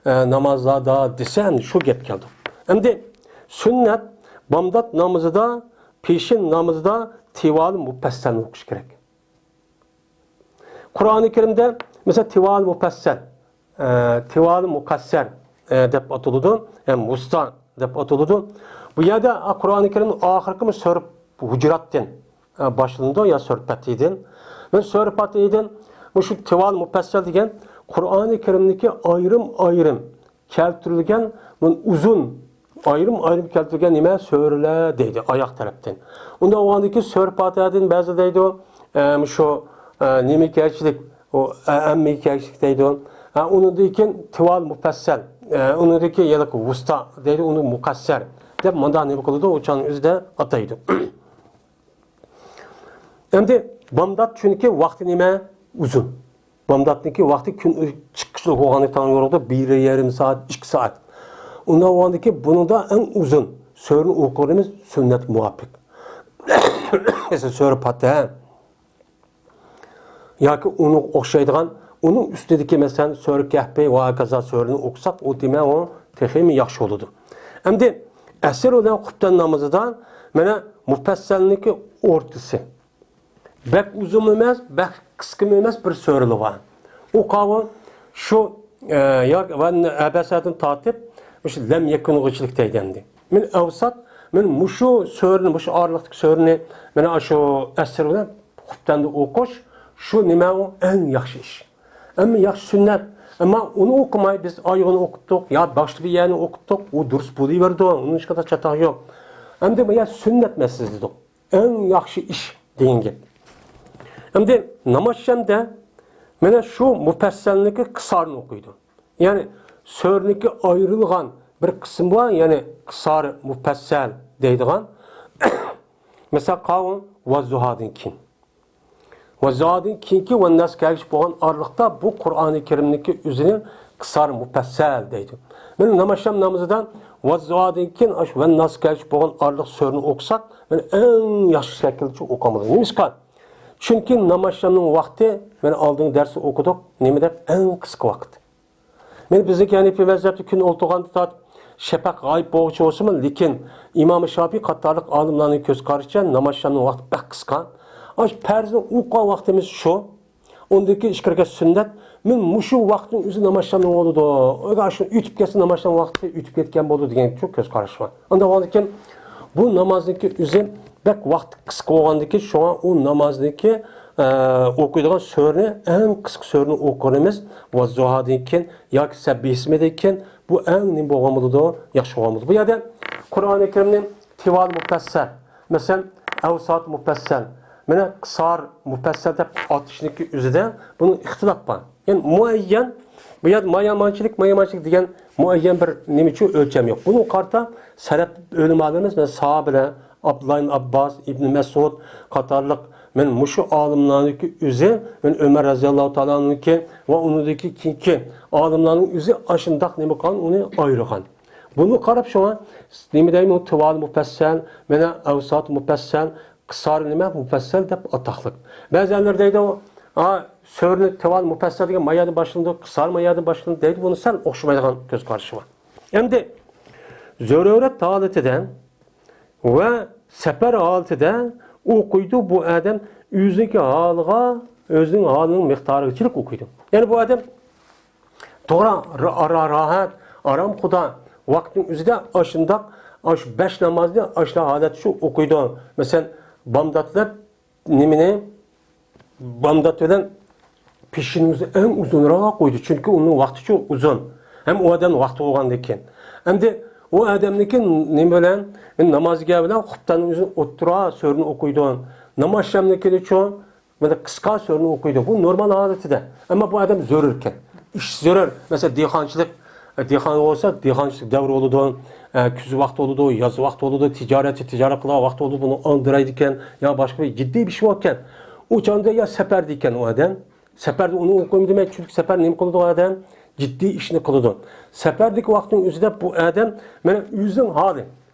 ئە، نامازلاردا دېسە، ئەمدى شۇ گەپ كەلدى. ئەمدى سۈننەت بامدات نامىزىدا، پېشىن نامىزىدا تىۋالى مۇپەسسەلنى ئوقۇش كېرەك. قۇرئانى كەرىمدە، مەسىلەن، تىۋالى مۇپەسسەل، ئە، تىۋالى مۇقەسسەر، ئە، دەپ ئاتىلىدۇ، ھەم ۋۇستا دەپ ئاتىلىدۇ. بۇ يەردە، ئا، قۇرئانى كەرىمنىڭ ئاخىرقى سۈرە ھۇجراتتىن، ئە، باشلىنىدۇ يا سۈرە پاتىھىدىن. مەن سۈرە پاتىھىدىن مۇشۇ تىۋالى مۇپەسسەل دېگەن قۇرئانى كەرىمدىكى ئايرىم-ئايرىم كەلتۈرۈلگەن، مۇن-، ئۇزۇن، ئايرىم-ئايرىم كەلتۈرگەن نېمە؟ سۈرىلەر دەيدۇ، ئاياق تەرەپتىن. ئۇنداق بولغاندىكىن سۈرە پاتىھەدىن بەزى دەيدۇ، ئە، مۇشۇ، ئە، نېمە كەلچىلىك، ئۇ، ئە، ئەممە كەلچىلىك دەيدۇ. ھە، ئۇنىڭدىن كېيىن تىۋالى مۇپەسسەل، ئە، ئۇنىڭدىن كېيىن يەنە ۋۇستا دەيدۇ، ئۇنى مۇقەسسەر دەپ مۇنداق نېمە قىلىدۇ، ئۇ چاغنىڭ ئۆزىدە ئاتايدۇ. ئەمدى بامدات چۈنكى ۋاقتى نېمە؟ ئۇزۇن. بامداتنىڭكى ۋاقتى كۈن چىققۇچىلىق بولغانلىقى، تاڭ يورۇقتا بىر يېرىم سائەت، ئىككى سائەت. ئۇنداق بولغاندىكىن بۇنىڭدا ئەڭ ئۇزۇن سۈرىنى ئوقۇغىنىمىز سۈننەتكە مۇۋاپىق. مەسىلەن، سۈرە پاتىھە ياكى ئۇنىڭغا ئوخشايدىغان، ئۇنىڭ ئۈستىدىكى، مەسىلەن، سۈرە كەھپى ۋە ھاكازا سۈرىنى ئوقۇساق، ئۇ دېمەك ئۇ تېخىمۇ ياخشى بولىدۇ. ئەمدى ئەسىر بىلەن خۇپتەن نامىزىدا مانا مۇپەسسەلنىڭكى ئورتىسى. بەك ئۇزۇنمۇ ئەمەس، بەك قىسقىمۇ ئەمەس، بىر سۈرىلا بار. ئۇ قاۋۇ شۇ، ئە، يا، ۋە ئەبەسەدىن تارتىپ مۇشۇ لەم يەكۇنغىچىلىك دەيدۇ ئەمدى. مەن ئەۋسات، مەن مۇشۇ سۈرىنى، مۇشۇ ئارىلىقتىكى سۈرىنى، مانا شۇ ئەسىر بىلەن خۇپتەندە ئوقۇش، شۇ نېمە ئۇ؟ ئەڭ ياخشى ئىش. ئەمما ياخشى سۈننەت. ئەمما ئۇنى ئوقۇماي، بىز ئايىغىنى ئوقۇتتۇق، يا باشقا بىر يەرنى ئوقۇتتۇق، ئۇ دۇرۇس بولۇۋېرىدۇ، ئۇنىڭ ھېچقانداق چاتاقى يوق. ئەمدى بۇ يەر سۈننەت مەسىلىسى دېدۇق. ئەڭ ياخشى ئىش دېگەن گەپ. ئەمدى نامازشەمدە مانا شۇ مۇپەسسەلنىڭكى قىسارىنى ئوقۇيدۇ. يەنى سۈرىنىڭكى ئايرىلغان بىر قىسمى بار، يەنى قىسارى مۇپەسسەل دەيدىغان. مەسىلەن، قاۋۇ ۋەززۇھادىن كېيىن. ۋەززۇھادىن كېيىنكى ۋەنناس كەلگۈچە بولغان ئارىلىقتا بۇ قۇرئانى كەرىمنىڭكى ئۆزىنى قىسار مۇپەسسەل دەيدۇ. مەن نامازشام نامىزىدا ۋەززۇھادىن كېيىن ئاشۇ ۋەنناس كەلگۈچە بولغان ئارىلىق سۈرىنى ئوقۇساق، مەن ئەڭ ياخشى شەكىلدە ئوقۇمىدىم. نېمىشقا؟ چۈنكى نامازشامنىڭ ۋاقتى، مەن ئالدىن دەرس ئوقۇدۇق، نېمە دەپ، ئەڭ قىسقا ۋاقىت. مەن بىزنىڭكى ھەنىپىي مەزھەپتە كۈن ئولتۇرغاندا تارتىپ شەپەق غايىب بولغۇچە بولسىمۇ، لېكىن ئىمام شاپىي قاتارلىق ئالىملارنىڭ كۆز قارىشىچە ناماز شامنىڭ ۋاقتى بەك قىسقا. ئاشۇ پەرزنى ئوقۇغان ۋاقتىمىز شۇ. ئۇندىن كېيىن ئىچكىرىگە سۈننەت. مەن مۇشۇ ۋاقىتنىڭ ئۆزى ناماز شامنىڭ بولىدۇ. ئەگەر شۇ ئۆتۈپ كەتسە، ناماز شامنىڭ ۋاقتى ئۆتۈپ كەتكەن بولىدۇ دېگەن شۇ كۆز قاراش بار. ئانداق بولغاندىكىن بۇ نامازنىڭكى ئۆزى بەك ۋاقتى قىسقا بولغاندىكىن، شۇڭا ئۇ نامازنىڭكى، ئە، ئوقۇيدىغان سۈرىنى، ئەڭ قىسقا سۈرىنى ئوقۇرمىز. ۋەززۇھادىن كېيىن ياكى سەببىھىسمىدىن كېيىن بۇ ئەڭ نېمە بولغان بولىدۇ؟ ياخشى بولغان بولىدۇ. بۇ يەردە قۇرئانى كەرىمنى تىۋال مۇپەسسەل، مەسىلەن، ئەۋسات مۇپەسسەل، مانا قىسار مۇپەسسەل دەپ ئاتىشنىڭكى ئۆزىدە بۇنىڭ ئىختىلاپ بار. يەنى مۇئەييەن، بۇ يەردە مايامانچىلىق، مايامانچىلىق دېگەن مۇئەييەن بىر نېمە ئۈچۈن ئۆلچەم يوق. بۇنىڭغا قارىتا سەلەپ ئۆلىمالىرىمىز، مەسىلەن، ساھابىلەر، ئابدۇللا ئىبن ئابباس، ئىبن مەسئۇد قاتارلىق، مەن مۇشۇ ئالىملارنىڭكى ئۆزى، مەن ئۆمەر رەزىياللاھۇ تائالا ئەنھۇكى ۋە ئۇنىڭدىكى كېيىنكى ئالىملارنىڭ ئۆزى ئاشۇنداق نېمە قىلغان، ئۇنى ئايرىغان. بۇنى قاراپ شۇڭا نېمە دەيمەن، تىۋال مۇپەسسەل، مانا ئەۋسات مۇپەسسەل، قىسار نېمە مۇپەسسەل دەپ ئاتاقلىق. بەزەنلەر دەيدۇ، ھا، سۈرىنى تىۋال مۇپەسسەل دېگەن ما يەردىن باشلىنىدۇ، قىسار ما يەردىن باشلىنىدۇ دەيدۇ، بۇنى سەل ئوخشىمايدىغان كۆز قارىشى بار. ئەمدى زۆرۈرەت ھالىتىدە ۋە سەپەر ھالىتىدە ئوقۇيدۇ بۇ ئادەم، ئۆزىنىڭكى ھالىغا، ئۆزىنىڭ ھالىنىڭ مىقدارىغىچىلىك ئوقۇيدۇ. يەنى بۇ ئادەم توغرا، را-، را-، راھەت، ئارام خۇدا ۋاقىتنىڭ ئۆزىدە ئاشۇنداق، ئاشۇ بەش نامازنى ئاشۇنداق ھالەتتە شۇ ئوقۇيدۇ. مەسىلەن، بامداتلار نېمىنى، بامدات بىلەن پېشىنىڭ ئۆزى ئەڭ ئۇزۇنراق قويدى، چۈنكى ئۇنىڭ ۋاقتىچۇ ئۇزۇن، ھەم ئۇ ئادەمنىڭ ۋاقتى بولغاندىن كېيىن. ئەمدى ئۇ ئادەمنىڭكى نېمە بىلەن، نامازىگە بىلەن خۇپتاننىڭ ئۆزىنى ئوتتۇرا سۈرىنى ئوقۇيدۇ. ناماز شامنىڭكىنىچۇ، مانا قىسقا سۈرىنى ئوقۇيدۇ. بۇ نورمال ھالىتىدە. ئەمما بۇ ئادەم زۆرۈركەن. ئىش زۆرۈر. مەسىلەن، دېھقانچىلىق، دېھقان بولسا، دېھقانچىلىق دەۋرى بولىدۇ، كۈز ۋاقتى بولىدۇ، ياز ۋاقتى بولىدۇ، تىجارەتچى تىجارەت قىلىدىغان ۋاقتى بولىدۇ، بۇنى ئالدىرايدىكەن، يا باشقا بىر جىددىي بىر ئىش باركەن. ئۇ چاغدا يا سەپەردىكەن ئۇ ئادەم. سەپەردە ئۇنى ئوقۇيمەن دېمەي، چۈنكى سەپەر نېمە قىلىدۇ ئادەم؟ جىددىي ئىشنى قىلىدۇ. سەپەردىكى ۋاقىتنىڭ ئۆزىدە بۇ ئادەم، مانا ئۆزىنىڭ ھالى.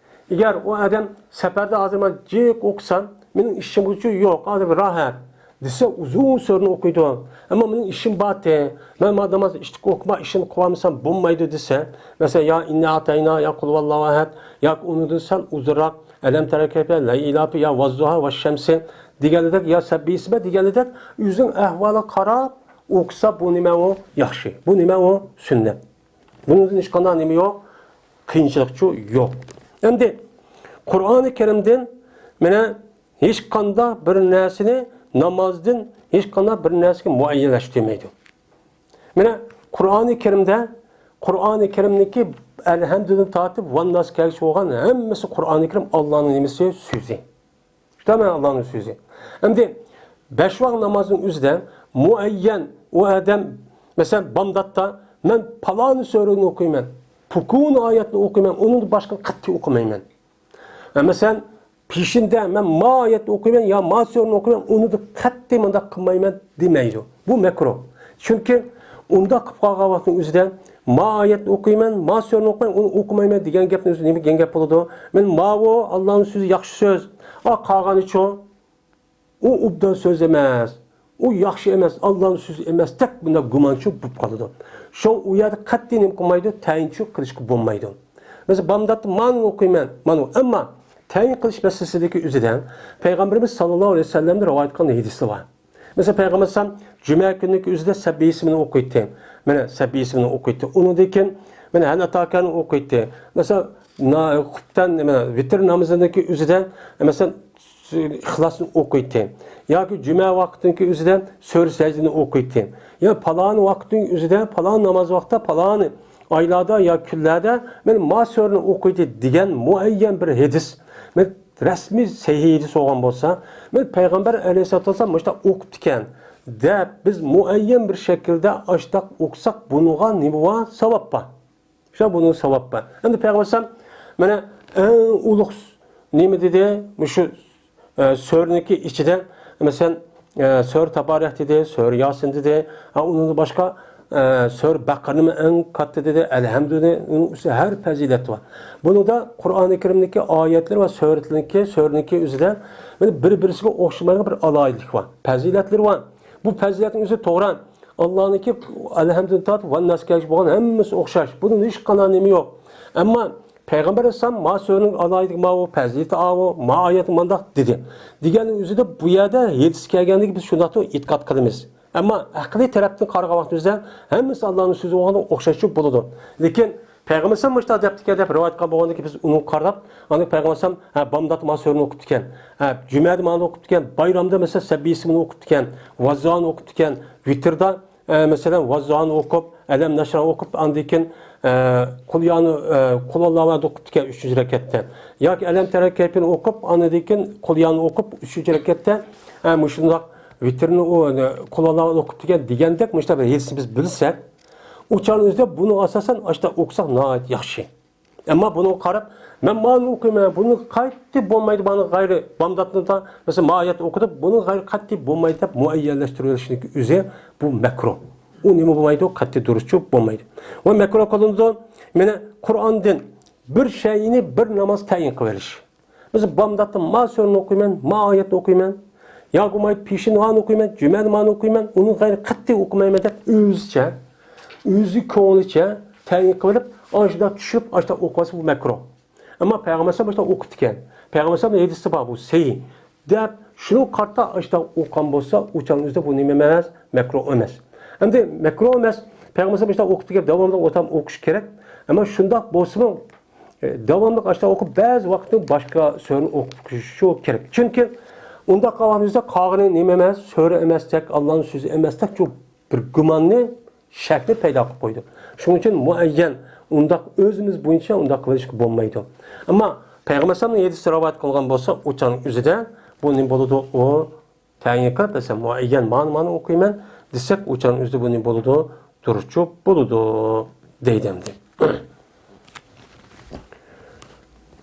ئەگەر ئۇ ئادەم سەپەردە ھازىر مەن جىق ئوقۇسام، مېنىڭ ئىشىم ئۈچۈن يوق، ھازىر بىر راھەت. دېسە، ئۇزۇن سۈرىنى ئوقۇيدۇ. ئەمما مېنىڭ ئىشىم بارتى، مەن ما ناماز ئىشتىكى ئوقۇما ئىشىمنى قىلالمىسام بولمايدۇ دېسە، مەسىلەن، يا ئىننا ئاتاينا، يا قۇلھۇۋاللاھۇ ئەھەد، ياكى ئۇنىڭدىن سەل ئۇزۇنراق، ئەلەم تەرە كەيفە، لەيلى ئىلاپى، يا ۋاززۇھا، ۋەششەمسى دېگەندەك، يا سەببىسمە دېگەندەك، ئۆزىنىڭ ئەھۋالىغا قاراپ ئوقۇسا، بۇ نېمە ئۇ؟ ياخشى. بۇ نېمە ئۇ؟ سۈننەت. بۇنىڭدىن ھېچقانداق نېمە يوق؟ قىيىنچىلىقچۇ يوق. ئەمدى قۇرئانى كەرىمدىن مانا ھېچقانداق بىر نەرسىنى نامازدىن ھېچقانداق بىر نەرسىگە مۇئەييەنلەشتۈرمەيدۇ. مانا قۇرئانى كەرىمدە، قۇرئانى كەرىمنىڭكى ئەلھەمدۇدىن تارتىپ ۋەنناس كەلگۈچە بولغان ھەممىسى قۇرئانى كەرىم ئاللانىڭ نېمىسى؟ سۆزى. شۇنداق مەن ئاللانىڭ سۆزى. ئەمدى بەش ۋاق نامازنىڭ ئۆزىدە مۇئەييەن ئۇ ئادەم، مەسىلەن، بامداتتا مەن پالانى سۈرىنى ئوقۇيمەن، پۇكۇنى ئايەتنى ئوقۇيمەن، ئۇنىڭدىن باشقىنى قەتئىي ئوقۇمايمەن. ۋە مەسىلەن، پېشىندە مەن ما ئايەتنى ئوقۇيمەن يا ما سۈرىنى ئوقۇيمەن، ئۇنىڭدىن قەتئىي مۇنداق قىلمايمەن دېمەيدۇ. بۇ مەكرۇھ. چۈنكى ئۇنداق قىلىپ قالغان ۋاقىتنىڭ ئۆزىدە ما ئايەتنى ئوقۇيمەن، ما سۈرىنى ئوقۇيمەن، ئۇنى ئوقۇمايمەن دېگەن گەپنىڭ ئۆزى نېمە دېگەن گەپ بولىدۇ؟ مەن ماۋۇ ئاللانىڭ سۆزى ياخشى سۆز. ئا، قالغىنىچۇ؟ ئۇ ئوبدان سۆز ئەمەس، ئۇ ياخشى ئەمەس، ئاللانىڭ سۆزى ئەمەستەك بۇنداق گۇمانچۇ بولۇپ قالىدۇ. شۇڭا ئۇ يەردە قەتئىي نېمە قىلمايدۇ؟ تەيىنچۇ قىلىشقا بولمايدۇ. مەسىلەن، بامداتتا مانىنى ئوقۇيمەن، مانا. ئەمما تەيىن قىلىش مەسىلىسىدىكى ئۆزىدە پەيغەمبىرىمىز ساللاللاھۇ ئەلەيھى ۋەسەللەمدىن رىۋايەت قىلغان ھەدىسلەر بار. مەسىلەن، پەيغەمبەر ئەلەيھىسسالام جۈمە كۈنىنىڭكى ئۆزىدە سەببىسمىنى ئوقۇيتتى. مانا، سەببىسمىنى ئوقۇيتتى. ئۇنىڭدىن كېيىن مانا ھەل ئاتاكەنى ئوقۇيتتى. مەسىلەن، نا-، خۇپتەن، نېمە، ۋىتىر نامىزىنىڭكى ئۆزىدە، مەسىلەن، ئىخلاسنى ئوقۇيتتى. ياكى جۈمە ۋاقتىنىڭكى ئۆزىدە سۈرە سەجدىنى ئوقۇيتتى. يا پالان ۋاقىتنىڭ ئۆزىدە، پالان ناماز ۋاقتىدا، پالان ئايلاردا يا كۈنلەردە مەن ما سۈرىنى ئوقۇيتتى دېگەن مۇئەييەن بىر ھەدىس، مەن رەسمىي سەھىھ ھەدىس بولغان بولسا، مەن پەيغەمبەر ئەلەيھىسسالاتۇ ۋەسسالام مۇشۇنداق ئوقۇپتىكەن دەپ، بىز مۇئەييەن بىر شەكىلدە ئاشتاق ئوقۇساق، بۇنىڭغا نېمە بار؟ ساۋاب بار. شۇ بۇنىڭ ساۋاب بار. ئەمدى پەيغەمبەر ئەلەيھىسسالام مانا ئەڭ ئۇلۇغ نېمە دېدى؟ مۇشۇ، ئە، سۈرىنىڭكى ئىچىدە، مەسىلەن، ئە، سۈرە تابارەك دېدى، سۈرە ياسىن دېدى. ھە، ئۇنىڭدىن باشقا، ئە، سۈرە بەقەرىنىمۇ ئەڭ كاتتا دېدى، ئەلھەمدۇنى، ئۇنىڭ ئۈستىدە ھەر پەزىلەت بار. بۇنىڭدا قۇرئانى كەرىمدىكى ئايەتلەر ۋە سۈرىلەرنىڭكى، سۈرىنىڭكى ئۆزىدە مانا بىر-بىرسىگە ئوخشىمايدىغان بىر ئالاھىدىلىك بار، پەزىلەتلىرى بار. بۇ پەزىلەتنىڭ ئۆزى توغرا. ئاللانىڭكى ئەلھەمدۇدىن تارتىپ ۋەنناس كەلگۈچە بولغان ھەممىسى ئوخشاش. بۇنىڭدا ھېچقانداق نېمە يوق. ئەمما پەيغەمبەر ئەلەيھىسسالام ما سۈرىنىڭ ئالاھىدىلىكى ماۋۇ، پەزىلىتى ئاۋۇ، ما ئايەتنى مانداق دېدى دېگەننىڭ ئۆزىدە بۇ يەردە ھەدىس كەلگەنلىكى بىز شۇنداقتۇر ئېتىقاد قىلىمىز. ئەمما ئەقلىي تەرەپتىن قارىغان ۋاقتىمىزدا ھەممىسى ئاللانىڭ سۆزى بولغاندا ئوخشاشلا بولىدۇ. لېكىن پەيغەمبەر ئەلەيھىسسالام مۇشۇنداق دەپتىكەن دەپ رىۋايەت قىلغان بولغاندىن كېيىن بىز ئۇنىڭغا قاراپ، ئاندىن پەيغەمبەر ئەلەيھىسسالام، ھە، بامداتتا ما سۈرىنى ئوقۇپتىكەن، ھە، جۈمەدە مانى ئوقۇپتىكەن، بايرامدا مەسىلەن سەببىسمىنى ئوقۇپتىكەن، ۋاززانى ئوقۇپتىكەن، ۋىتىردا، ئە، مەسىلەن، ۋاززانى ئوقۇپ، ئەلەم نەشرانى ئوقۇپ، ئاندىن كېيىن، ئە، قۇل يانى، ئە، قۇل ھۇۋاللاھۇ ئەھەد ئوقۇپتىكەن ئۈچىنچى رەكەتتە. ياكى ئەلەم تەرە كەيپىنى ئوقۇپ، ئاندىن كېيىن قۇل يانى ئوقۇپ ئۈچىنچى رەكەتتە، ئە، مۇشۇنداق ۋىتىرنى ئۇ، ئە، قۇل ھۇۋاللاھۇ ئوقۇپتىكەن دېگەندەك مۇشۇنداق بىر ھەدىسنى بىز بىلسەك، ئۇ چاغنىڭ ئۆزىدە بۇنىڭغا ئاساسەن ئاشۇنداق ئوقۇساق ناھايىتى ياخشى. ئەمما بۇنىڭغا قاراپ، مەن مانى ئوقۇيمەن، بۇنى قەتئىي بولمايدۇ، مانا غەيرىي بامداتنىڭ تا-، مەسىلەن، ما ئايەتنى ئوقۇدۇم، بۇنىڭ غەيرىي قەتئىي بولمايدۇ دەپ مۇئەييەنلەشتۈرۈۋېلىشنىڭ ئۆزى بۇ مەكرۇھ. ئۇ نېمە بولمايدۇ؟ قەتئىي دۇرۇسچۇ بولمايدۇ. ۋە مەكرۇھ قىلىنىدۇ، مانا قۇرئاندىن بىر شەيئىنى بىر ناماز تەيىن قىلىۋېلىش. مەسىلەن، بامداتتا ما سۈرىنى ئوقۇيمەن، ما ئايەتنى ئوقۇيمەن، ياكى بولمايدۇ پېشىنۋانى ئوقۇيمەن، جۈمەنۋانى ئوقۇيمەن، ئۇنىڭ غەيرىي قەتئىي ئوقۇمايمەن دەپ ئۆزىچە، ئۆزى كۆڭلىچە تەيىن قىلىپ، ئاشۇنداق چۈشۈرۈپ، ئاشۇنداق ئوقۇۋالسا بۇ مەكرۇھ. ئەمما پەيغەمبەر ئەلەيھىسسالام ئاشۇنداق ئوقۇپتىكەن. پەيغەمبەر ئەلەيھىسسالام ھەدىستە بار بۇ سەھىھ دەپ، شۇنىڭغا قارىتا ئاشۇنداق ئوقۇغان بولسا، ئۇ چاغنىڭ ئۆزىدە بۇ نېمە ئەمەس؟ مەكرۇھ ئەمەس. ئەمدى مەكرۇھ ئەمەس، پەيغەمبەر ئەلەيھىسسالام ئاشۇنداق ئوقۇپتىكەن، داۋاملىق ئوتام ئوقۇش كېرەك. ئەمما شۇنداق بولسىمۇ، ئە، داۋاملىق ئاشۇنداق ئوقۇپ، بەزى ۋاقىتتا باشقا سۈرىنى ئوقۇشى كېرەك. چۈنكى ئۇنداق قىلغان بولسا، قالغىنى نېمە ئەمەس، سۈرە ئەمەستەك، ئاللانىڭ سۆزى ئەمەستەك، شۇ بىر گۇماننى، شەكنى پەيدا قىلىپ قويىدۇ. شۇنىڭ ئۈچۈن مۇئەييەن ئۇنداق ئۆزىمىز بويىچە ئۇنداق قىلىشقا بولمايدۇ. ئەمما پەيغەمبەر ئەلەيھىسسالامنىڭ ھەدىسى رىۋايەت قىلغان بولسا، ئۇ چاغنىڭ ئۆزىدە بۇ نېمە بولىدۇ؟ ئۇ تەيىن قىلىپ، مەسىلەن، مۇئەييەن مانا، مانا ئوقۇيمەن دېسەك، ئۇ چاغنىڭ ئۆزىدە بۇ نېمە بولىدۇ؟ دۇرۇسچۇ بولىدۇ، دەيدۇ ئەمدى.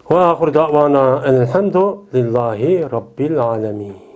ۋە ئاخىرۇ دەئۋانا ئەلھەمدۇ لىللاھى رەببىل ئالەمىن.